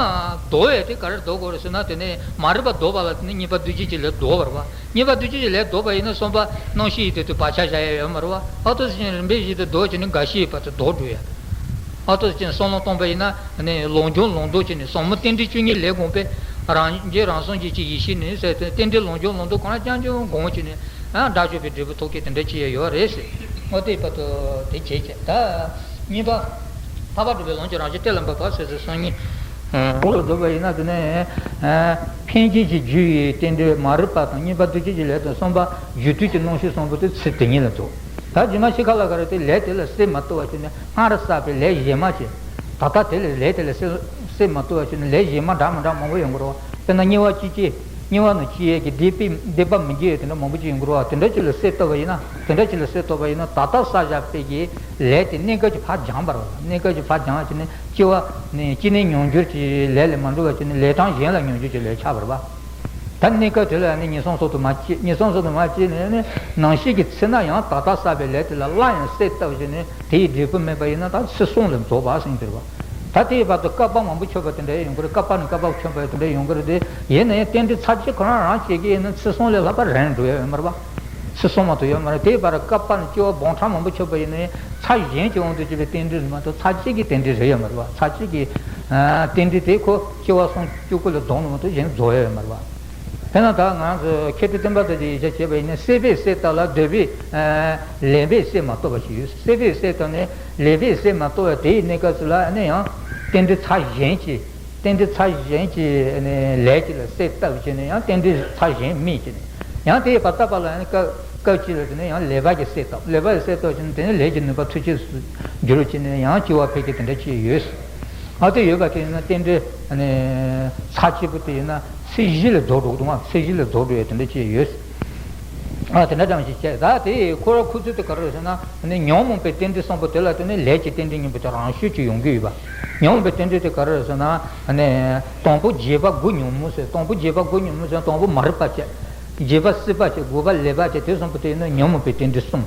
ལྡོག་ཡས་དེ་ག་རེ་ལྡོག་དགོས་རེད་ཟེར་ན། དེ་ནས་མ་རིག་པ་ལྡོག་པ་ལ་དེ་ནས་གཉིས་པ་འདུས་བྱས་ཀྱི་ལས་ལྡོག་པ་རེད་བ། གཉིས་པ་འདུས་བྱས་ཀྱི་ལས་ལྡོག་པ་ཡིན་ན་གསུམ་པ་རྣམ་ཤེས་ཡིན་དུས་དེ་བག་ཆགས་བཞག་ཡས་ཡོད་མ་རེད་བ། ཨ་ཏོ་ཟེར་གྱི་ནས་རིམ་པས་བཞིན་དུ་ལྡོག་གྱི་ནས་འགའ་ཤས་ཡོད་པ་དེ་ལྡོག་འགྲོ་ཡ། ཨ་ཏོ་ཟེར་གྱི་ནས་བསམ་བློ་གཏོང་པ་ཡིན་ན་ནི་ལོག་འབྱུང་ལོག་ལྡོག་བྱས་ནས་ཟབ་མོ་རྟེན་འབྲེལ་བཅུ་གཉིས་ལས་དགོངས་པས་རང་རྒྱལ་རང་སངས་རྒྱས་ཀྱི་ཡེ་ཤེས་ནི་ཟེར་ཏེ་རྟེན་འབྲེལ་ལོག་འབྱུང་ལོག་ལྡོག་གང་ལ་ཀྱང་ཀྱང་དགོངས་བྱས་ནས། ཨ་དགྲ་བཅོམ་པའི་འབྲས་བུ་ཐོབ་མཁན་དེ་འདྲ་ཅི་ཡང་ཡོད་རེད་ཟེར། འོ་དེ་བར་དུ་དེ་བྱས་བྱས། ད་གཉིས་པ། ཐར་པ་སྒྲུབ་པའི་ལམ་གྱི་རང་བཞིན་གཏན་ལ་འབེབས་པ་ཟེར་ཚུལ་སོང་ཉིད། འོ་ལ་འདོད་པ་ཡིན་ན་དེ་ནས་འཕེན་བྱེད་ཀྱི་རྒྱུ་ཡི་རྟེན་འབྲེལ་མ་རིག་པ་དང་། གཉིས་པ་འདུས་བྱས་ཀྱི་ལས་དང་། གསུམ་པ་རྒྱུ་མཐུན་གྱི་རྣམ་ཤེས་གསུམ་པོ་དེ་ཚུལ་དེ་ཉིད་ལ་འདོད། ད་རྗེས་མ་ཤི་ཁ་ལ་ག་རེ་དེ་ལས་དེ་ལ་སྲེད་མ་བཏུབ་པ་བྱས་ནས་སྔར་བསགས་པའི་ལས་གཞན་མ་བྱས། ད་ལྟ་དེ་ལས་ལས་དེ་ལ་སྲེད་སྲེད་མ་བཏུབ་པ་བྱས་ནས་ལས་གཞན་མ་འདྲ་མི་འདྲ་མང་པོ་ཡོང་གི་རེད་བ། དཔེར་ན་དམྱལ་བ་སྐྱེ་བྱེད། དམྱལ་བ་ནང་སྐྱེ་ཡས་ཀྱི་སྡིག་པའི་སྡིག་པ་མི་དགེ་བ་དེ་འདྲ་མང་པོ་ཅིག་ཡོང་གི་རེད་བ། དེ་འདྲ་ཅིག་ལ་སྲེད་བཏབ་པ་ཡིན་ན། དེ་འདྲ་ཅིག་ལ་སྲེད་བཏབ་པ་ཡིན་ན་ད་ལྟ་བསགས་བཞག་པའི་གི་ལས་དེ་གནས་སྐབས་ཀྱི་ཕར་སྦྱངས་པ་རེད་བ། གནས་སྐབས་ཀྱི་ཕར་སྦྱངས་བྱས་ནས་སྐྱེ་བ་ནས་སྐྱེ་གནས་མྱོང་འགྱུར་གྱི་ལས་ལས་མ་འགྲོ་བ་བྱས་ནས་ལས་གྲངས་གཞན་ལ་མྱོང་འགྱུར་གྱི་ལས་ཆགས་པ་རེད་བ། ད་གནས་སྐབས་དེ་ལ་ནི་ངན་སོང་ཟོག་ཏུ་མ་སྐྱེས། ངན་སོང་ཟོག་ཏུ་མ་སྐྱེས་ནས་ནི་ནང་བཞིན་གྱི་ཚེ་ན་ཡང་ད་ལྟ་བསགས་པའི་ལས་དེ་ལ་སླར་ཡང་སྲེད་བཏབ་བྱས་ནས་དེ་ཡི་འབྲས་བུ་སྨིན་པ་ཡིན་ན་ད་ཚེ་གསུམ་ལ་རྫོགས་པ་ཟེར་གྱི་རེད་བ། ད་དེའི་བར་དུ་བསྐལ་པ་མང་པོ་འཁྱོལ་བ་དེ་འདྲ་ཡོང་གི་རེད། བསྐལ་པ་ནས་བསྐལ་པ་འཁྱོལ་བ་དེ་འདྲ་ཡོང་གི་རེད་དེ། ཡིན་ན་ཡང་རྟེན་འབྲེལ་ཚར་གཅིག་ཁོ་རང་རང་བྱེད་ཀྱི་ཡིན་ན་ཚེ་གསུམ་ལས་ལྷག་པ་རིང་འགྲོ་ཡ་ཡོད་མ་རེད་བ། ཚེ་གསུམ་མ་གཏོགས་ཡོད་མ་རེད། དེའི་བར་བསྐལ་པ་ནས་སྐྱེ་བ་སྦོམ་ཕྲ་མང་པོ་འཁྱོལ་བ་ཡིན་ན་ཡང་ཚར་གཞན་གྱི་དབང་དུ་བྱས་པའི་རྟེན་འབྲེལ་མ་གཏོགས་ཚར་གཅིག་གི་རྟེན་འབྲེལ་རེད་ཡོད་མ་རེད་བ། ཚར་གཅིག་གི་རྟེན་འབྲེལ་དེ་ཁོ་སྐྱེ་བ་སུམ་ཅུ་སོ་དགུ་ལ་ལྡོག་ནས་མ་གཏོགས་གཞན་རྫོགས་ཡ་ཡོད་མ་རེད་བ། དེས་ན་ད་ང་ཚོ་མཁས་གྲུབ་བསྟན་པ་ལྟར་གྱི་ཡིག་ཆ་བྱས་པ་ཡིན་ན་སྲེད་པས་སྲེད་བཏབ་ལ་འདོད་པས་ལེན་པས་སྲེད་མ་གཏོགས་པ་ཞིག་ཡོད། སྲེད་པས་སྲེད་བཏབ་ནས་ལེན་པས་སྲེད་མ་གཏོགས་པ་དེའི་གནས་སྐབས་སུ་ལ་ནི་ཡང་རྟེན་འབྲེལ་ཚར་གཞན་གྱི་རྟེན་འབྲེལ་ཚར་གཞན་གྱི་ནི་ལས་ཀྱི་ལ་སྲེད་བཏབ་བྱས་ནས་ཡང་རྟེན་འབྲེལ་ཚར་གཞན་སྨིན་བྱས་ནས་ཡང་དེའི་བར་བསྐལ་པ་ལ་ནི་སྐབས་སྐབས་གཅིག་ལ་དེ་ནས་ཡང་ལེན་པ་གི་སྲེད་བཏབ། ལེན་པ་གི་སྲེད་བཏབ་བྱས་ནས་དེ་ནས་ལས་ཀྱི་ནུས་པ་མཐུ་ཆེ་སུ་འགྱུར་བྱས་ནས་ཡང་སྐྱེ་བ་འཕེལ་གྱི་དེ་འདྲ་ཅིག་ཡོད། ཨ་དེ་ཡོད་པ་དེ་ཡིན་ན་རྟེན་འབྲེལ་ཚར་གཅིག་པོ་དེ་ཡིན་ན། ཚེ་བཞི་ལ་རྫོགས་འགྲོ་གི་འདུག་མ། ཚེ་བཞི་ལ་རྫོགས་འགྲོ་ཡ་དེ་འདྲ་ཅིག་ཡོད། ཨ་དེ་འདྲ་ཙམ་ཞིག་བྱས། ད་དེ་ཁོ་ར་ཁོ་ཚོ་དེ་ག་རེ་རེད་ཟེར་ན་ནི་ཉོན་མོངས་པའི་རྟེན་འབྲེལ་གསུམ་པོ་དེ་ལ་བརྟེན་ནས་ལས་ཀྱི་རྟེན་འབྲེལ་གཉིས་པོ་དེ་རང་ཤུགས་ཀྱིས་ཡོང་གི་ཡོད་པ། ཉོན་མོངས་པའི་རྟེན་འབྲེལ་དེ་ག་རེ་རེད་ཟེར་ན་ནི་དང་པོ་བརྒྱད་པ་དགུ་ཉོན་མོངས་ཟེར། དང་པོ་བརྒྱད་པ་དགུ་ཉོན་མོངས་ཟེར། དང་པོ་མ་རིག་པ་བྱས། བརྒྱད་པ་སྲིད་པ་བྱས། དགུ་པ་ལེན་པ་བྱས། དེ་གསུམ་པོ་དེ་ནི་ཉོན་མོངས་པའི་རྟེན་འབྲེལ་གསུམ།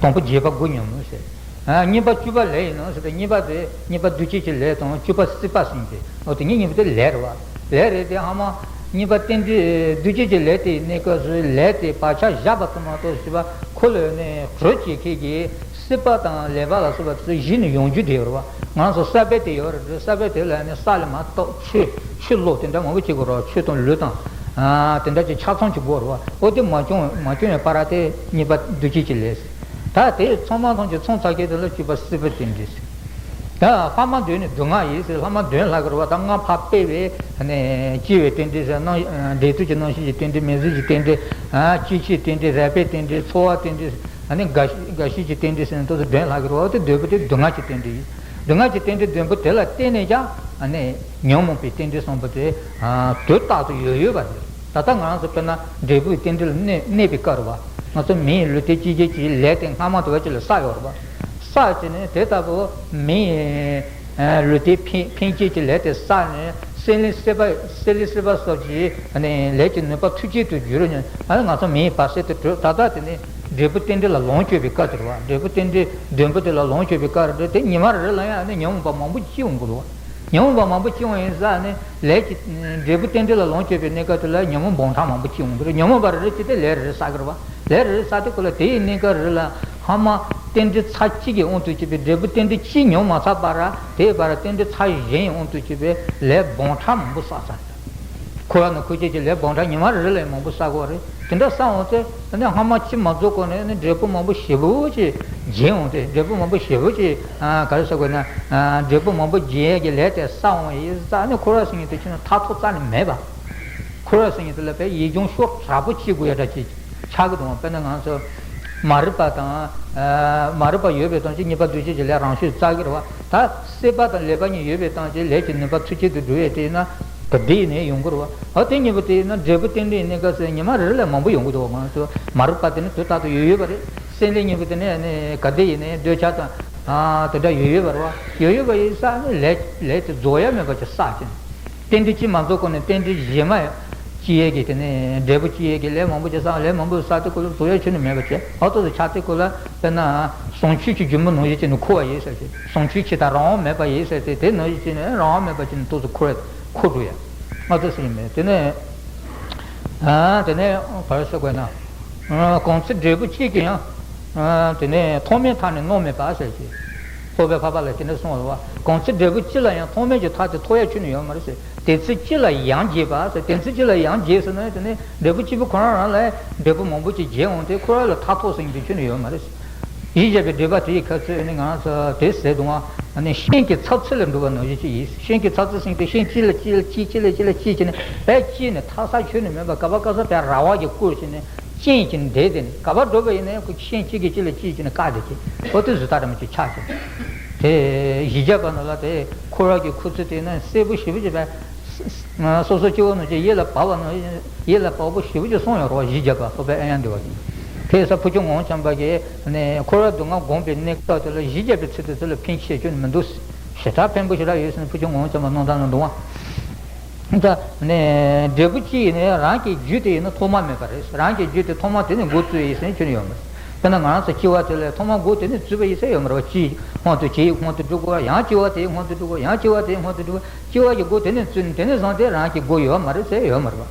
དང་པོ་བརྒྱད་པ་དགུ་ཉོན་མོངས་ཟེར། ཨ་གཉིས་པ་བཅུ་པ་ལས་ཡིན་ནོ་ཟེར་ཏེ། གཉིས་པ་དེ་གཉིས་པ་འདུས་བྱས་ཀྱི་ལས་དང་བཅུ་པ་སྲིད་པ་ཟེར་ཏེ། འོ་དེ་གཉིས་གཉིས་པོ་དེ་ལས་རེད་བ། ལས་རེད་དེ་ཧ་མ་གཉིས་པ་རྟེན་འབྲེལ་འདུས་བྱས་ཀྱི་ལས་དེའི་གནས་སྐབས་སུ་ལས་དེ་བག་ཆགས་བཞག་པ་ཙམ་མ་གཏོགས་ཟེར་བ་ཁོ་ལ་ནི་གྲོལ་བྱེད་མཁན་གྱི་སྲིད་པ་དང་ལེན་པ་ལ་སོགས་པ་ཚོ་གཞི་ནས་ཡོང་རྒྱུ་དེ་ཡོད་རེད་བ། ང་ཚོ་ས་པཎ་དེ་ཡོད་རེད། ས་པཎ་དེ་ལ་ནི་ས་ལས་མ་གཏོགས་ཆུ་ཆུ་བླུགས་དེ་འདྲ་མང་པོ་བྱེད་དགོས་རེད་བ། ཆུ་དང་ལུད་དང་ཨ་དེ་འདྲ་ཅིག་ཆ་ཚང་ཅིག་དགོས་རེད་བ། འོ་དེ་མ་བྱུང་མ་བྱུང་བའི་བར་དེ་གཉིས་པ་འདུས་བྱས་ཀྱི་ལས། ད་དེ་ཚང་མ་ཐམས་ཅད་ཚང་ཚར་མཁན་དེ་ལ་བཅུ་པ་སྲིད་པའི་རྟེན་འབྲེལ་ཟེར། ད་ལྷག་མ་བདུན་ནི་སྡུག་བསྔལ་ཡིན་ཟེར། ལྷག་མ་བདུན་ལྷག་གི་རེད་བ། ད་ལྔ་ཕར་སྤེལ་བས་ནས་སྐྱེ་བའི་རྟེན་འབྲེལ་ཟེར། རྣམ་འབྲས་རྟོགས་ཀྱི་རྣམ་ཤེས་ཀྱི་རྟེན་འབྲེལ། མིང་འཛིན་གྱི་རྟེན་འབྲེལ། ཨ་སྐྱེ་འཆིའི་རྟེན་འབྲེལ། རེག་པའི་རྟེན་འབྲེལ། ཚོར་བའི་རྟེན་འབྲེལ། ཨ་ནི་རྒ་རྒ་ཤིའི་རྟེན་འབྲེལ་ཟེར་ནས་ཏོག་ཙམ་བདུན་ལྷག་གི་རེད་བ། དེ་བདུན་པོ་དེ་སྡུག་བསྔལ་གྱི་རྟེན་འབྲེལ་ཡིན། སྡུག་བསྔལ་གྱི་རྟེན་འབྲེལ་བདུན་པོ་དེ་ལ་བརྟེན་ནས་ཀྱང་ཨ་ནི་ཉོན་མོངས་པའི་རྟེན་འབྲེལ་གསུམ་པོ་དེ་དུས་རྟག་ཏུ་ཡོད་ཡོད་པ་རེད། ད་ལྟ་ང་རང་ཚོ་དཔེར་ན་འབྲས་བུའི་རྟེན་འབྲེལ་ལ་གནས་གནས་པའི་སྐབས་རེད་བ། ང་ཚོ་མིའི་ལུས་རྟེན་སྐྱེད་བྱེད་ཀྱི་ལས་དེ་སྔ་མ་དེ་བ་ཅིག་ལ་བསགས་ཡོད་རེད་བ། བསགས་བྱས་ནས་དེ་ལྟ་བུ་མིའི་ལུས་རྟེན་འཕེན་འཕེན་བྱེད་ཀྱི་ལས་དེ་བསགས་ནས་སྲེད་ལེན་སྲེད་པ་སྲེད་ལེན་སྲེད་པ་སོགས་ཀྱི་ལས་ཀྱི་ནུས་པ་མཐུ་ཆེན་དུ་འགྱུར་ནས་ང་ཚོ་མིའི་བར་གསེང་དུ་གྲོལ། ད་ལྟ་དེ་ནི་འབྲས་བུ་རྟེན་འབྲེལ་ལ་ལོངས་སྤྱོད་པའི་སྐབས་དེ་རེད་བ། འབྲས་བུ་རྟེན་འབྲེལ་བདུན་པོ་དེ་ལ་ལོངས་སྤྱོད་པའི་སྐབས་རེད། དེ་ཉི་མ་རེ་རེ་ལ་ཡང་ནི་ཉོན་མོངས་པ་མང་པོ་སྐྱེ་འོང་གི་རེད་བ། ཉོན་མོངས་པ་མང་པོ་སྐྱེ་འོང་ཡིན་ཙང་ནི་ལས་ཀྱི་འབྲས་བུ་རྟེན་འབྲེལ་ལ་ལོངས་སྤྱོད་པའི་གནས་སྐབས་དེ་ལ་ཉོན་མོངས་སྦོམ་ཕྲ་མང་པོ་སྐྱེ་འོང་གི་རེད། ཉོན་མོངས་པ་རེ་རེ་བྱས་ཏེ་ལས་རེ་རེ་བསགས་ཀྱི་རེད་བ། ལས་རེ་རེ་བསགས་དུས་ཁོ་ལ་དེའི་གནས་སྐབས་རེ་ལ་ཧ་མ་རྟེན་འབྲེལ་ཚར་གཅིག་གི་དབང་དུ་བྱས་པའི་འབྲས་བུ་རྟེན་འབྲེལ་གཅིག་མྱོང་མ་ཚར་བར་དེའི་བར་རྟེན་འབྲེལ་ཚར་གཞན་གྱི་དབང་དུ་བྱས་པའི་ལས་སྦོམ་ཕྲ་མང་པོ་བསགས་ཚར། འཁོར་བ་ནང་འཁོར་བྱེད་ཀྱི་ལས་སྦོམ་ཕྲ་ཉི་མ་རེ་རེ་ལ་མང་པོ་བསགས་ཀྱི་རེད། དེ་འདྲ་བསགས་འོང་ཚེ་ནི་ཧ་མ་ཅི་མ་རྫོགས་གོང་ནས་ནི་འབྲས་བུ་མང་པོ་ཞེ་པོ་ཅིག་རྒྱས་འོང་སྟེ། འབྲས་བུ་མང་པོ་ཞེ་པོ་ཅིག་ག་རེ་ཟེར་དགོས་ན། འབྲས་བུ་མང་པོ་རྒྱས་ཀྱི་ལས་དེ་བསགས་འོང་ཡིན་ཙང་ནི་འཁོར་བ་ཟེར་མཁན་དེ་ཕྱིན་ན་མཐར་ཐུག་རྩ་ནས་མེད་པ། འཁོར་བ་ཟེར་མཁན་དེ་ལ་དཔེ་ཡིད་འབྱུང་ཤུགས་དྲག་པོ་སྐྱེ་དགོས་ཡ་འདྲ་ཅིག་ཆགས་ཀྱི་འདུག་དཔེར་ན་ང་ཚོ་ མ་རིག་པ་དང་། ཨ། མ་རིག་པ་ཡོད་པའི་ཐོག་ནས་ཉེས་པ་འདུ་བྱེད་ཀྱི་ལས་རང་ཤུགས་བསགས་ཀྱི་རེད་བ། ད་སྲེད་པ་དང་ལེགས་པ་གཉིས་ཡོད་པའི་ཐོག་ནས་ལས་ཀྱི་ནུས་པ་མཐུ་ཆེན་དུ་འགྲོ་བའི་དེ་ན་ད་དེ་ཡིན་ནའི་ཡོང་གི་རེད་བ། འོ་དེ་གཉིས་པོ་དེ་ཡིན་ན་འབྲས་བུ་རྟེན་འབྲེལ་གནས་སྐབས་སུ་ཉི་མ་རེ་རེ་ལ་མང་པོ་ཡོང་གི་འདུག་བ། ང་ཚོ་མ་རིག་པ་དེ་ནི་དུས་རྟག་ཏུ་ཡོད་ཡོད་པ་རེད། སྲེད་ལེན་གཉིས་པོ་དེ་ནི་ནི་ག་དེ་ཡིན་ནའི་འདོད་ཆགས་དང་། ཨ། དེ་འདྲ་ཡོད་ཡོད་པ་རེད་བ། ཡོད་ཡོད་པ་ཡིན་ཙང་ནི་ལས་ལས་དེ་རྫོགས་ཡ་མེད་པ་ཅིག་བསགས་ཀྱི། རྟེན་འབྲེལ་གཅིག་མ་རྫོགས་གོང་ནས་རྟེན་འབྲེལ་གཞན་མ་སྐྱེ་ཡས་ཀྱི་དེ་ནས་འབྲས་བུ་སྐྱེ་ཡས་ཀྱི་ལས་མང་པོ་ཅིག་བསགས། ལས་མང་པོ་བསགས་དུས་སྐབས་ལ་རྫོགས་ཡ་ཁྱོན་ནས་མེད་པ་བྱས། ཨ་ཏོག་ཙམ་ཆགས་དུས་སྐབས་ལ་དཔེར་ན་ཟངས་ཆུ་གི་རྒྱུན་མི་ནང་བཞིན་བྱས་ནས་འཁོར་བ་ཡིན་ཟེར་ཞིང་། ཟངས་ཆུའི་ཆེ་ཐག་རང་དབང་མེད་པ་ཡིན་ཟེར་ཏེ། དེ་ནང་བཞིན་བྱས་ནས་རང་དབང་མེད་པ་བྱས་ནས་ཏོག་ཙམ་འཁོར་འཁོར་འགྲོ་ཡ། ཨ་ཏོག་ཙམ་ཡིན་མོད། དེ་ནས། ཨ། དེ་ནས་ག་རེ་ཟེར་དགོས་ན། ཨ། གང་ཚེ་འབྲས་བུ་གཅིག་གིས་ཡང་། ཨ། དེ་ནས་ཐོག་མའི་མཐའ་ནི་རྣམ་མེད་པ་ཟེར་གྱི། སློབ་དཔོན་འཕགས་པ་ལ་དེ་འདྲ་གསུངས་པ་རེད་བ། གང་ཚེ་འབྲས་བུ་གཅིག་ལ་ཡང་ཐོག་མའི་གི་མཐའ་དེ་ཐོགས་ཡ་ཁྱོན་ནས་ཡོད་མ་རེད་ཟེར། དེ་ཚེ་གཅིག་ལ་ཡང་རྒྱས་པ་ཟེར། དེ་ཚེ་གཅིག་ལ་ཡང་རྒྱས་ཟེར་ན་དེ་ནས་འབྲས་བུ་གཅིག་པུ་ཁོ་རང་རང་ལ་འབྲས་བུ་མང་པོ་ཅིག་རྒྱས་འོང་སྟེ་ཁོ་རང་ལ་མཐའ་ཐོགས་ཟེར་མཁན་དེ་ཁྱོན་ནས་ཡོད་མ་རེད་ཟེར། ཡིད་བྱེད་པའི་སྒྲིབ་པ་དེ་ཡི་ཁ་ཚུད་ནི་ང་ཚོ་དེ་ཟེར་དུས་ཨ་ནི་ཤིང་གི་ཚབ་ཚུད་ལ་འགྲོ་བ་ནང་བཞིན་ཅིག་ཡིན། ཤིང་གི་ཚབ་ཚུད་ཟེར་དེ་ཤིང་གཅིག་ལ་གཅིག་ལ་གཅིག་གཅིག་ལ་གཅིག་ལ་གཅིག་བྱས་ནས་བས་གཅིག་ནས་ཐག་ས་ཁྱོན་ནས་མེད་པ། ག་པ་ག་ས་བས་ར་བ་གིས་བསྐོར་བྱས་ནས་གཅིན་གྱིས་འདེད་དེ་ནས་ག་པར་འགྲོ་བ་ཡིན་ན་ཡང་ཁོ་ཤིང་གཅིག་གིས་གཅིག་ལ་གཅིག་བྱས་ནས་བཀག་བསྡད་ཀྱི། འོ་དེ་བཟོ་ལྟ་འདྲ་མོ་ཅིག་ཆགས་ཀྱི། དེ་གཞི་བརྒྱ་པ་ནང་ལ་དེ་འཁོར་བ་གི་འཁོར་ཚུལ་དེ་ནི་གསལ་པོ་ཞེ་པོ་ཅིག་བས། སོ་སོ་སྐྱེ་བོ་ནང་བཞིན་ཡིད་ལ་བབས་པ་ནང་བཞིན་ཡིད་ལ་བབས་པོ་ཞེ་པོ་ཅིག་གསུངས་ཡོད་རེད་བ། གཞི་བརྒྱ་པ་སློབ་དཔོན་ཨེ་ཡ་འདི་བ་གིས། དེ་ས་ཕུ་ཆུ་ངོམ་ཆེན་པ་གིས་ནས་འཁོར་བ་སྡུག་བསྔལ་བསྒོམས་པའི་གནས་སྐབས་དེ་ལ་གཞི་བརྒྱ་པའི་ཚུལ་དུ་དེ་ལ་ཕན་ཆེ་ཆུང་མི་འདུག། ཞེ་དྲག་ཕན་པོ་ཞེ་དྲག་ཡོད་ཟེར་ནས་ཕུ་ཆུ་ངོམ་ཆེན་པ་རྣམ་ཐར་ནང་འདུག་བ། ད་ནས་འབྲས་བུ་གཅིག་ཡིན་ནའི་རང་གི་རྒྱུ་དེ་ཡིན་ན་ཐོག་མ་མེད་པ་རེད། རང་གི་རྒྱུ་དེ་ཐོག་མ་དེ་ནས་འགོ་བཙུགས་ཡིན་ཟེར་ཁྱོན་ནས་ཡོད་མ་རེད། དཔེར་ན་ང་རང་ཚོ་སྐྱེ་བ་དེ་ལ་ཐོག་མ་འགོ་དེ་ནས་བཙུགས་པ་ཡིན་ཟེར་ཡོད་མ་རེད་བ། སྐྱེ་ཡི་ཁོང་དུ་འགྲོ་དགོས། ཡང་སྐྱེ་བ་དེའི་ཁོང་དུ་འགྲོ་དགོས། ཡང་སྐྱེ་བ་དེའི་ཁོང་དུ་འགྲོ་དགོས། སྐྱེ་བ་གི་སྒོ་དེ་ནས་བཙུགས་ནས་དེ་ནས་བཟུང་སྟེ་རང་གི་སྒོ་ཡོད་མ་རེད་ཟེར་ཡོད་མ་རེད་བ།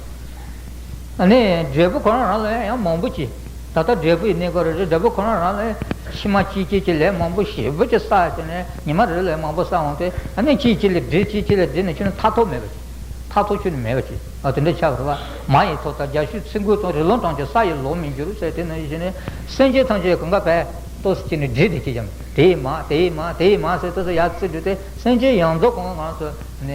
ཨ་ནི་འབྲས་བུ་ཁོ་རང་རང་ལ་ཡང་མང་པོ་ཅིག། ད་ལྟ་འབྲས་བུ་ཡི་གནས་སྐབས་རེ་རེ་འབྲས་བུ་ཁོ་རང་རང་ལ་ཕྱི་མ་གཅིག་གཅིག་གཅིག་ལས་མང་པོ་ཞེ་པོ་ཅིག་བསགས་བྱས་ནས་ཉི་མ་རེ་ལས་མང་པོ་བསགས་འོང་སྟེ། ཨ་ནི་གཅིག་གཅིག་ལས་སྒྲིབ། གཅིག་གཅིག་ལས་སྒྲིབ་ནས་ཁྱོན་ནས་མཐའ་ཐོག་མེད་པ་ཅིག། མཐའ་ཐོག་ཁྱོན་ནས་མེད་པ་ཅིག། ཨ། དེ་འདྲ་ཆགས་པ་རེད་བ། མ་ཡི་ཐོག་མཐའ་རྒྱ་ཤུད་ཚི་གུ་དང་། རི་ལུང་གྲོང་ཁྱེར་ས་ཡི་ལོག་མི་འགྱུར་ཟེར། དེ་ནང་བཞིན་ནས་སེམས་ཅན་ཐམས་ཅད་གང་ག་བས་ཏོག་ཙམ་ཅིག་ནས་སྒྲིབ་བསྡད་ཀྱི་ཀྱང་། དེ་ཡི་མ་དེ་ཡི་མ་དེ་ཡི་མ་ཟེར་ཏོག་ཙམ་ཡར་བརྩི་འགྲོ་སྟེ། སེམས་ཅན་ཡོངས་རྫོགས་གང་ག་ང་ཚོ་ནས་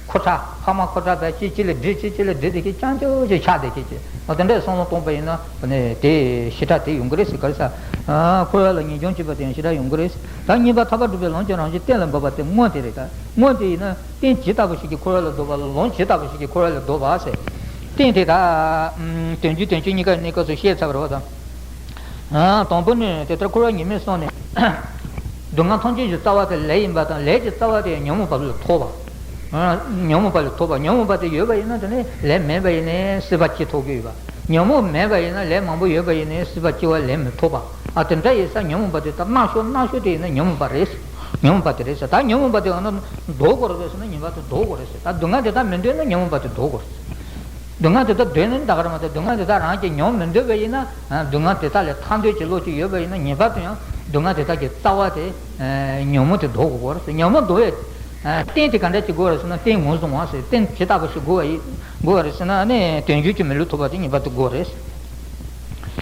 ཁོ་ཁྲག་ཕ་མ་ཁོ་ཁྲག་བས་གཅིག་གཅིག་ལས་སྒྲིབ། གཅིག་གཅིག་ལས་སྒྲིབ་བསྡད་ཀྱི་རྐྱང་རྐྱང་ཅིག་ཆགས་བསྡད་ཀྱི་ཅིག། ཨ། དེ་འདྲའི་བསམ་བློ་གཏོང་པ་ཡིན་ན་ནས་དེ་ཞེ་དྲག་དེ་ཡོང་གི་རེད་ཟེར། ག་རེ་ཟེར། ཨ། འཁོར་བ་ལ་ངེས་འབྱུང་སྐྱེས་པ་དེ་ཡང་ཞེ་དྲག་ཡོང་གི་རེད། ད་གཉིས་པ་ཐར་པ་སྒྲུབ་པའི་ལམ་གྱི་རང་བཞིན་གཏན་ལ་འབེབས་པ་དེ་སྔོན་དེ་རེད། ད་སྔོན་དེ་ཡིན་ན་རྟེན་ཇི་ལྟ་བུ་ཞིག་གིས་འཁོར་བ་ལས་ལྡོག་པ། ལམ་ཇི་ལྟ་བུ་ཞིག་གིས་འཁོར་བ་ལས་ལྡོག་པ་ཟེར། རྟེན་དེ་ད་དོན་བསྡུས་དོན་སྤྱི་གཉིས་ཀ་གནས་སྐབས་སུ་བཤད་ཚར་བ་རེད་བ། ད། ཨ། དང་པོ་ནི་དེ་ལྟར་འཁོར་བ་ཉེས་དམིགས་གསུམ་ནི། སྡུག་བསྔལ་ཐམས་ཅད་ཀྱི་རྩ་བ་དེ་ལས་ཡིན་པ་དང་། ལས་ཀྱི་རྩ་བ་དེ་ཉོན་མོངས་པ་ལས་ཐོབ་པ། ཨ། ཉོན་མོངས་པ་ལས་ཐོབ་པ། ཉོན་མོངས་པ་དེ་ཡོད་པ་ཡིན་ན་དེ་ནི་ལས་མེད་པ་ཡིན་ནའི་སྲིད་པ་སྐྱེ་ཐུབ་ཀྱི་ཡོད་པ། ཉོན་མོངས་མེད་པ་ཡིན་ན་ལས་མང་པོ་ཡོད་པ་ཡིན་ནའི་སྲིད་པ་སྐྱེ་བ་ལས་མི་ཐོབ་པ། ཨ། དེ་འདྲ་ཡིན་ཙང་ཉོན་མོངས་པ་དེ་དག་རྣམ་གཞག་རྣམ་གཞག་དེ་ཡིན་ན་ཉོན་མོངས་པ་རེད། ཉོན་མོངས་པ་དེ་རེད་ཟེར། ད་ཉོན་མོངས་པ་དེ་འོ་ན་ལྡོག་དགོས་རེད་ཟེར་ན་ཉེས་པ་དེ་ལྡོག་དགོས་རེད་ཟེར། ད་སྡུག་བསྔལ་དེ་དག་མི་འདོད་ན་ཉོན་མོངས་པ་དེ་ལྡོག་དགོས་རེད་ཟེར། སྡུག་བསྔལ་དེ་དག་འདོད་ན་ད་ག་རེད་མ་གཏོགས། སྡུག་བསྔལ་དེ་དག་རང་གིས་མྱོང་མི་འདོད་པ་ཡིན་ན། ཨ། སྡུག་བསྔལ་དེ་དག་ལས་ཐར་འདོད་ཀྱི་བློ་ཅིག་ཡོད་པ་ཡིན་ན། ངེས་པར་དུ་ཡང་སྡུག་བསྔལ་དེ་དག་གི་རྩ་བ་དེ། ཨ། ཉོན་མོངས་དེ་ལྡོག་དགོས་རེད་ཟེར། ཉོན་མོངས་ལྡོག་པའི། ཨ། རྟེན་དེ་ག་འདྲ་ཅིག་དགོས་རེད་ཟེར་ན། རྟེན་ངོས་བཟུང་བ་ཟེར། རྟེན་ཇི་ལྟ་བུ་ཞིག་དགོས་པ་ཡིན། དགོས་པ་རེད་ཟེར་ན། ཨ་ནི་དལ་འབྱོར་གྱི་མི་ལུས་ཐོབ་པ་དེ་ངེས་པར་དུ་དགོས་རེད།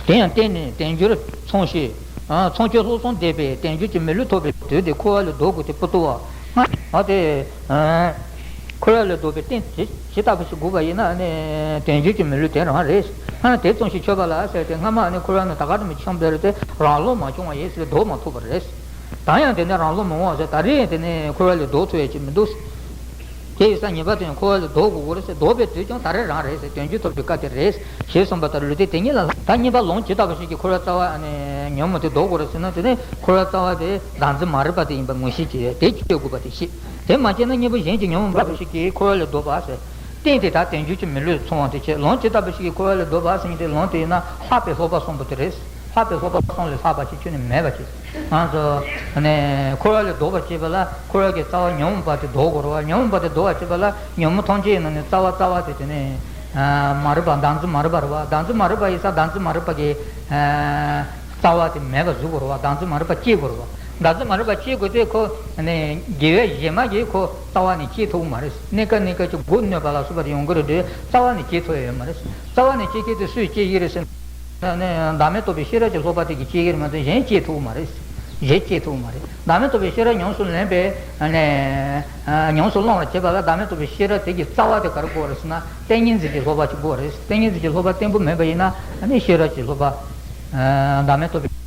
དེ་ཡང་རྟེན་ནི་དལ་འབྱོར་ཚོང་ཞིང་། ཨ། ཚོང་སྤྱོད་ལྷུག་གསུམ་ལྡན་པའི་དལ་འབྱོར་གྱི་མི་ལུས་ཐོབ་པའི་དུས་དེ་འཁོར་བ་ལས་ལྡོག་དགོས་དེ་ཕུ་ཏོ་བ། ཨ། དེ། ཨ། འཁོར་བ་ལས་ལྡོག་པའི་རྟེན་དེ་ཇི་ལྟ་བུ་ཞིག་དགོས་པ་ཡིན་ན། ཨ་ནི་དལ་འབྱོར་གྱི་མི་ལུས་དེ་རང་རེད། ཨ། དེ་ཙམ་ཞིག་ཆོད་པ་ལ་ཟེར་ཏེ། སྔ་མ་ནི་འཁོར་བ་ནི་ད་ག་དུ་མི་འཁྱམས་པ་རེད་དེ། རང་ལོག་མ་བྱུང་བ་ཡིན་ཟེར། ལྡོག་མ་ཐུབ་པ་རེད། ད་ཡང་དེ་ནས་རང་ལོག་མི་འོང་བ་ཟེར། ད་རེས་དེ་ནས་འཁོར་བ་ལས་ལྡོག་ཐུབ་ཡ་ཅིག་མི་འདུག། དེ་ཡིན་ཙང་ངེས་པར་དུ་ཡང་འཁོར་བ་ལས་ལྡོག་དགོས་ཀྱི་རེད་ཟེར། ལྡོག་པའི་དུས་ཀྱང་ད་རེས་རང་རེད་ཟེར། དལ་འབྱོར་ཐོབ་པའི་སྐབས་དེ་རེད་ཞེས་གསུངས་པ་ལྟར། ལུས་རྟེན་དེ་ཉིད་ལ་ལྷག། ད་གཉིས་པ་ལམ་ཇི་ལྟ་བུ་ཞིག་གིས་འཁོར་བའི་རྩ་བ་ནས་ཉོན་མོངས་དེ་ལྡོག་དགོས་རེད་ཟེར་ན། དེ་ནི་འཁོར་བའི་རྩ་བ་དེ་བདག་འཛིན་མ་རིག་པ་དེ་ཡིན་པ་ངོ་ཤེས་བྱེད། དེ་སྐྱེ་དགོས་པ་དེ་ཤེས། དེ་མ་སྐྱེས་ན་གཉིས་པ་གཞན་གྱི་ཉོན་མོངས་པ་ཞིག་གིས་འཁོར་བ་ལས་ལྡོག་པ་ཟེར། རྟེན་དེ་དག་དལ་འབྱོར་གྱི་མི་ལུས་ཚོང་བ་དེ་བྱེད། ལམ་ཇི་ལྟ་བུ་ཞིག་གིས་འཁོར་བ་ལས་ལྡོག་པ་ཟེར་མཁན་དེ། ལམ་དེ་ཡིན་ན་ལྷག་པའི་སློབ་པ་གསུམ་པོ་དེ་རེད། ལྷག་པའི་སློབ་པ་གསུམ་ལས་ལྷག་པ་ཞིག་ཁྱོན་ནས་མེད་པ་ཅིག། ང་ཚོ་ནས་འཁོར་བ་ལས་ལྡོག་པར་བྱེད་པ་ལ། འཁོར་བ་གི་རྩ་བ་ཉོན་མོངས་པ་དེ་ལྡོག་དགོས་རེད་བ། ཉོན་མོངས་པ་དེ་ལྡོག་པར་བྱེད་པ་ལ་ཉོན་མོངས་ཐམས་ཅད་ཡིན་ན་ནི་རྩ་བ་རྩ་བ་དེ་དེ་ནས། ཨ། མ་རིག་པ། བདག་འཛིན་མ་རིག་པ་རེད་བ། བདག་འཛིན་མ་རིག་པ་ཡིན་ཙང་བདག་འཛིན་མ་རིག་པ་གི། ཨ། རྩ་བ་དེ་མེད་པ་བཟོ་དགོས་རེད་བ། བདག་འཛིན་མ་རིག་པ་སྐྱེ་དགོས་རེད་བ། བདག་འཛིན་མ་རིག་པ་སྐྱེ་དགོས་དུས་ཁོ་ནས་དགེ་བའི་གཞན་མ་གིས་ཁོ་རྩ་བ་ནས་སྐྱེ་ཐུབ་ཀྱི་མ་རེད། གནས་སྐབས་གནས་སྐབས་ཀྱི་མགོ་གནོན་པ་ལ་སོགས་པ་དེ་ཡོང་གི་རེད་དེ། རྩ་བ་ནས་སྐྱེ་ཐུབ་ཡ་ཡོད་མ་རེད། རྩ་བ་ནས་སྐྱེ་མཁན་དེ་སུས་སྐྱེ་གི་རེད་ཟེར་ན། བདག་མེད་རྟོགས་པའི་ཤེས་རབ་ཀྱི་སློབ་པ་དེ་གིས་སྐྱེ་གི་རེད་མ་གཏོགས། གཞན་སྐྱེ་ཐུབ་ཀྱི་མ་རེད། གཞན་སྐྱེ་ཐུབ་ཀྱི་མ་རེད། བདག་མེད་རྟོགས་པའི་ཤེས་རབ་ཉམས་སུ་ལེན་པའི་ནས། ཉམས་སུ་བླང་བར་བྱེད་པ་ལ་བདག་མེད་རྟོགས་པའི་ཤེས་རབ་དེ་གི་རྩ་བ་དེ་ག་རེ་དགོས་རེད་ཟེར་ན། ཏིང་ངེ་འཛིན་གྱི་སློབ་པ་ཅིག་དགོས་རེད། ཏིང་ངེ་འཛིན་གྱི་སློབ་པ་བརྟན་པོ་མེད་པ་ཡིན་ན། ཨ་ནི་ཤེས་རབ་ཀྱི་སློབ་པ། བདག་མེད་རྟོགས་པའི་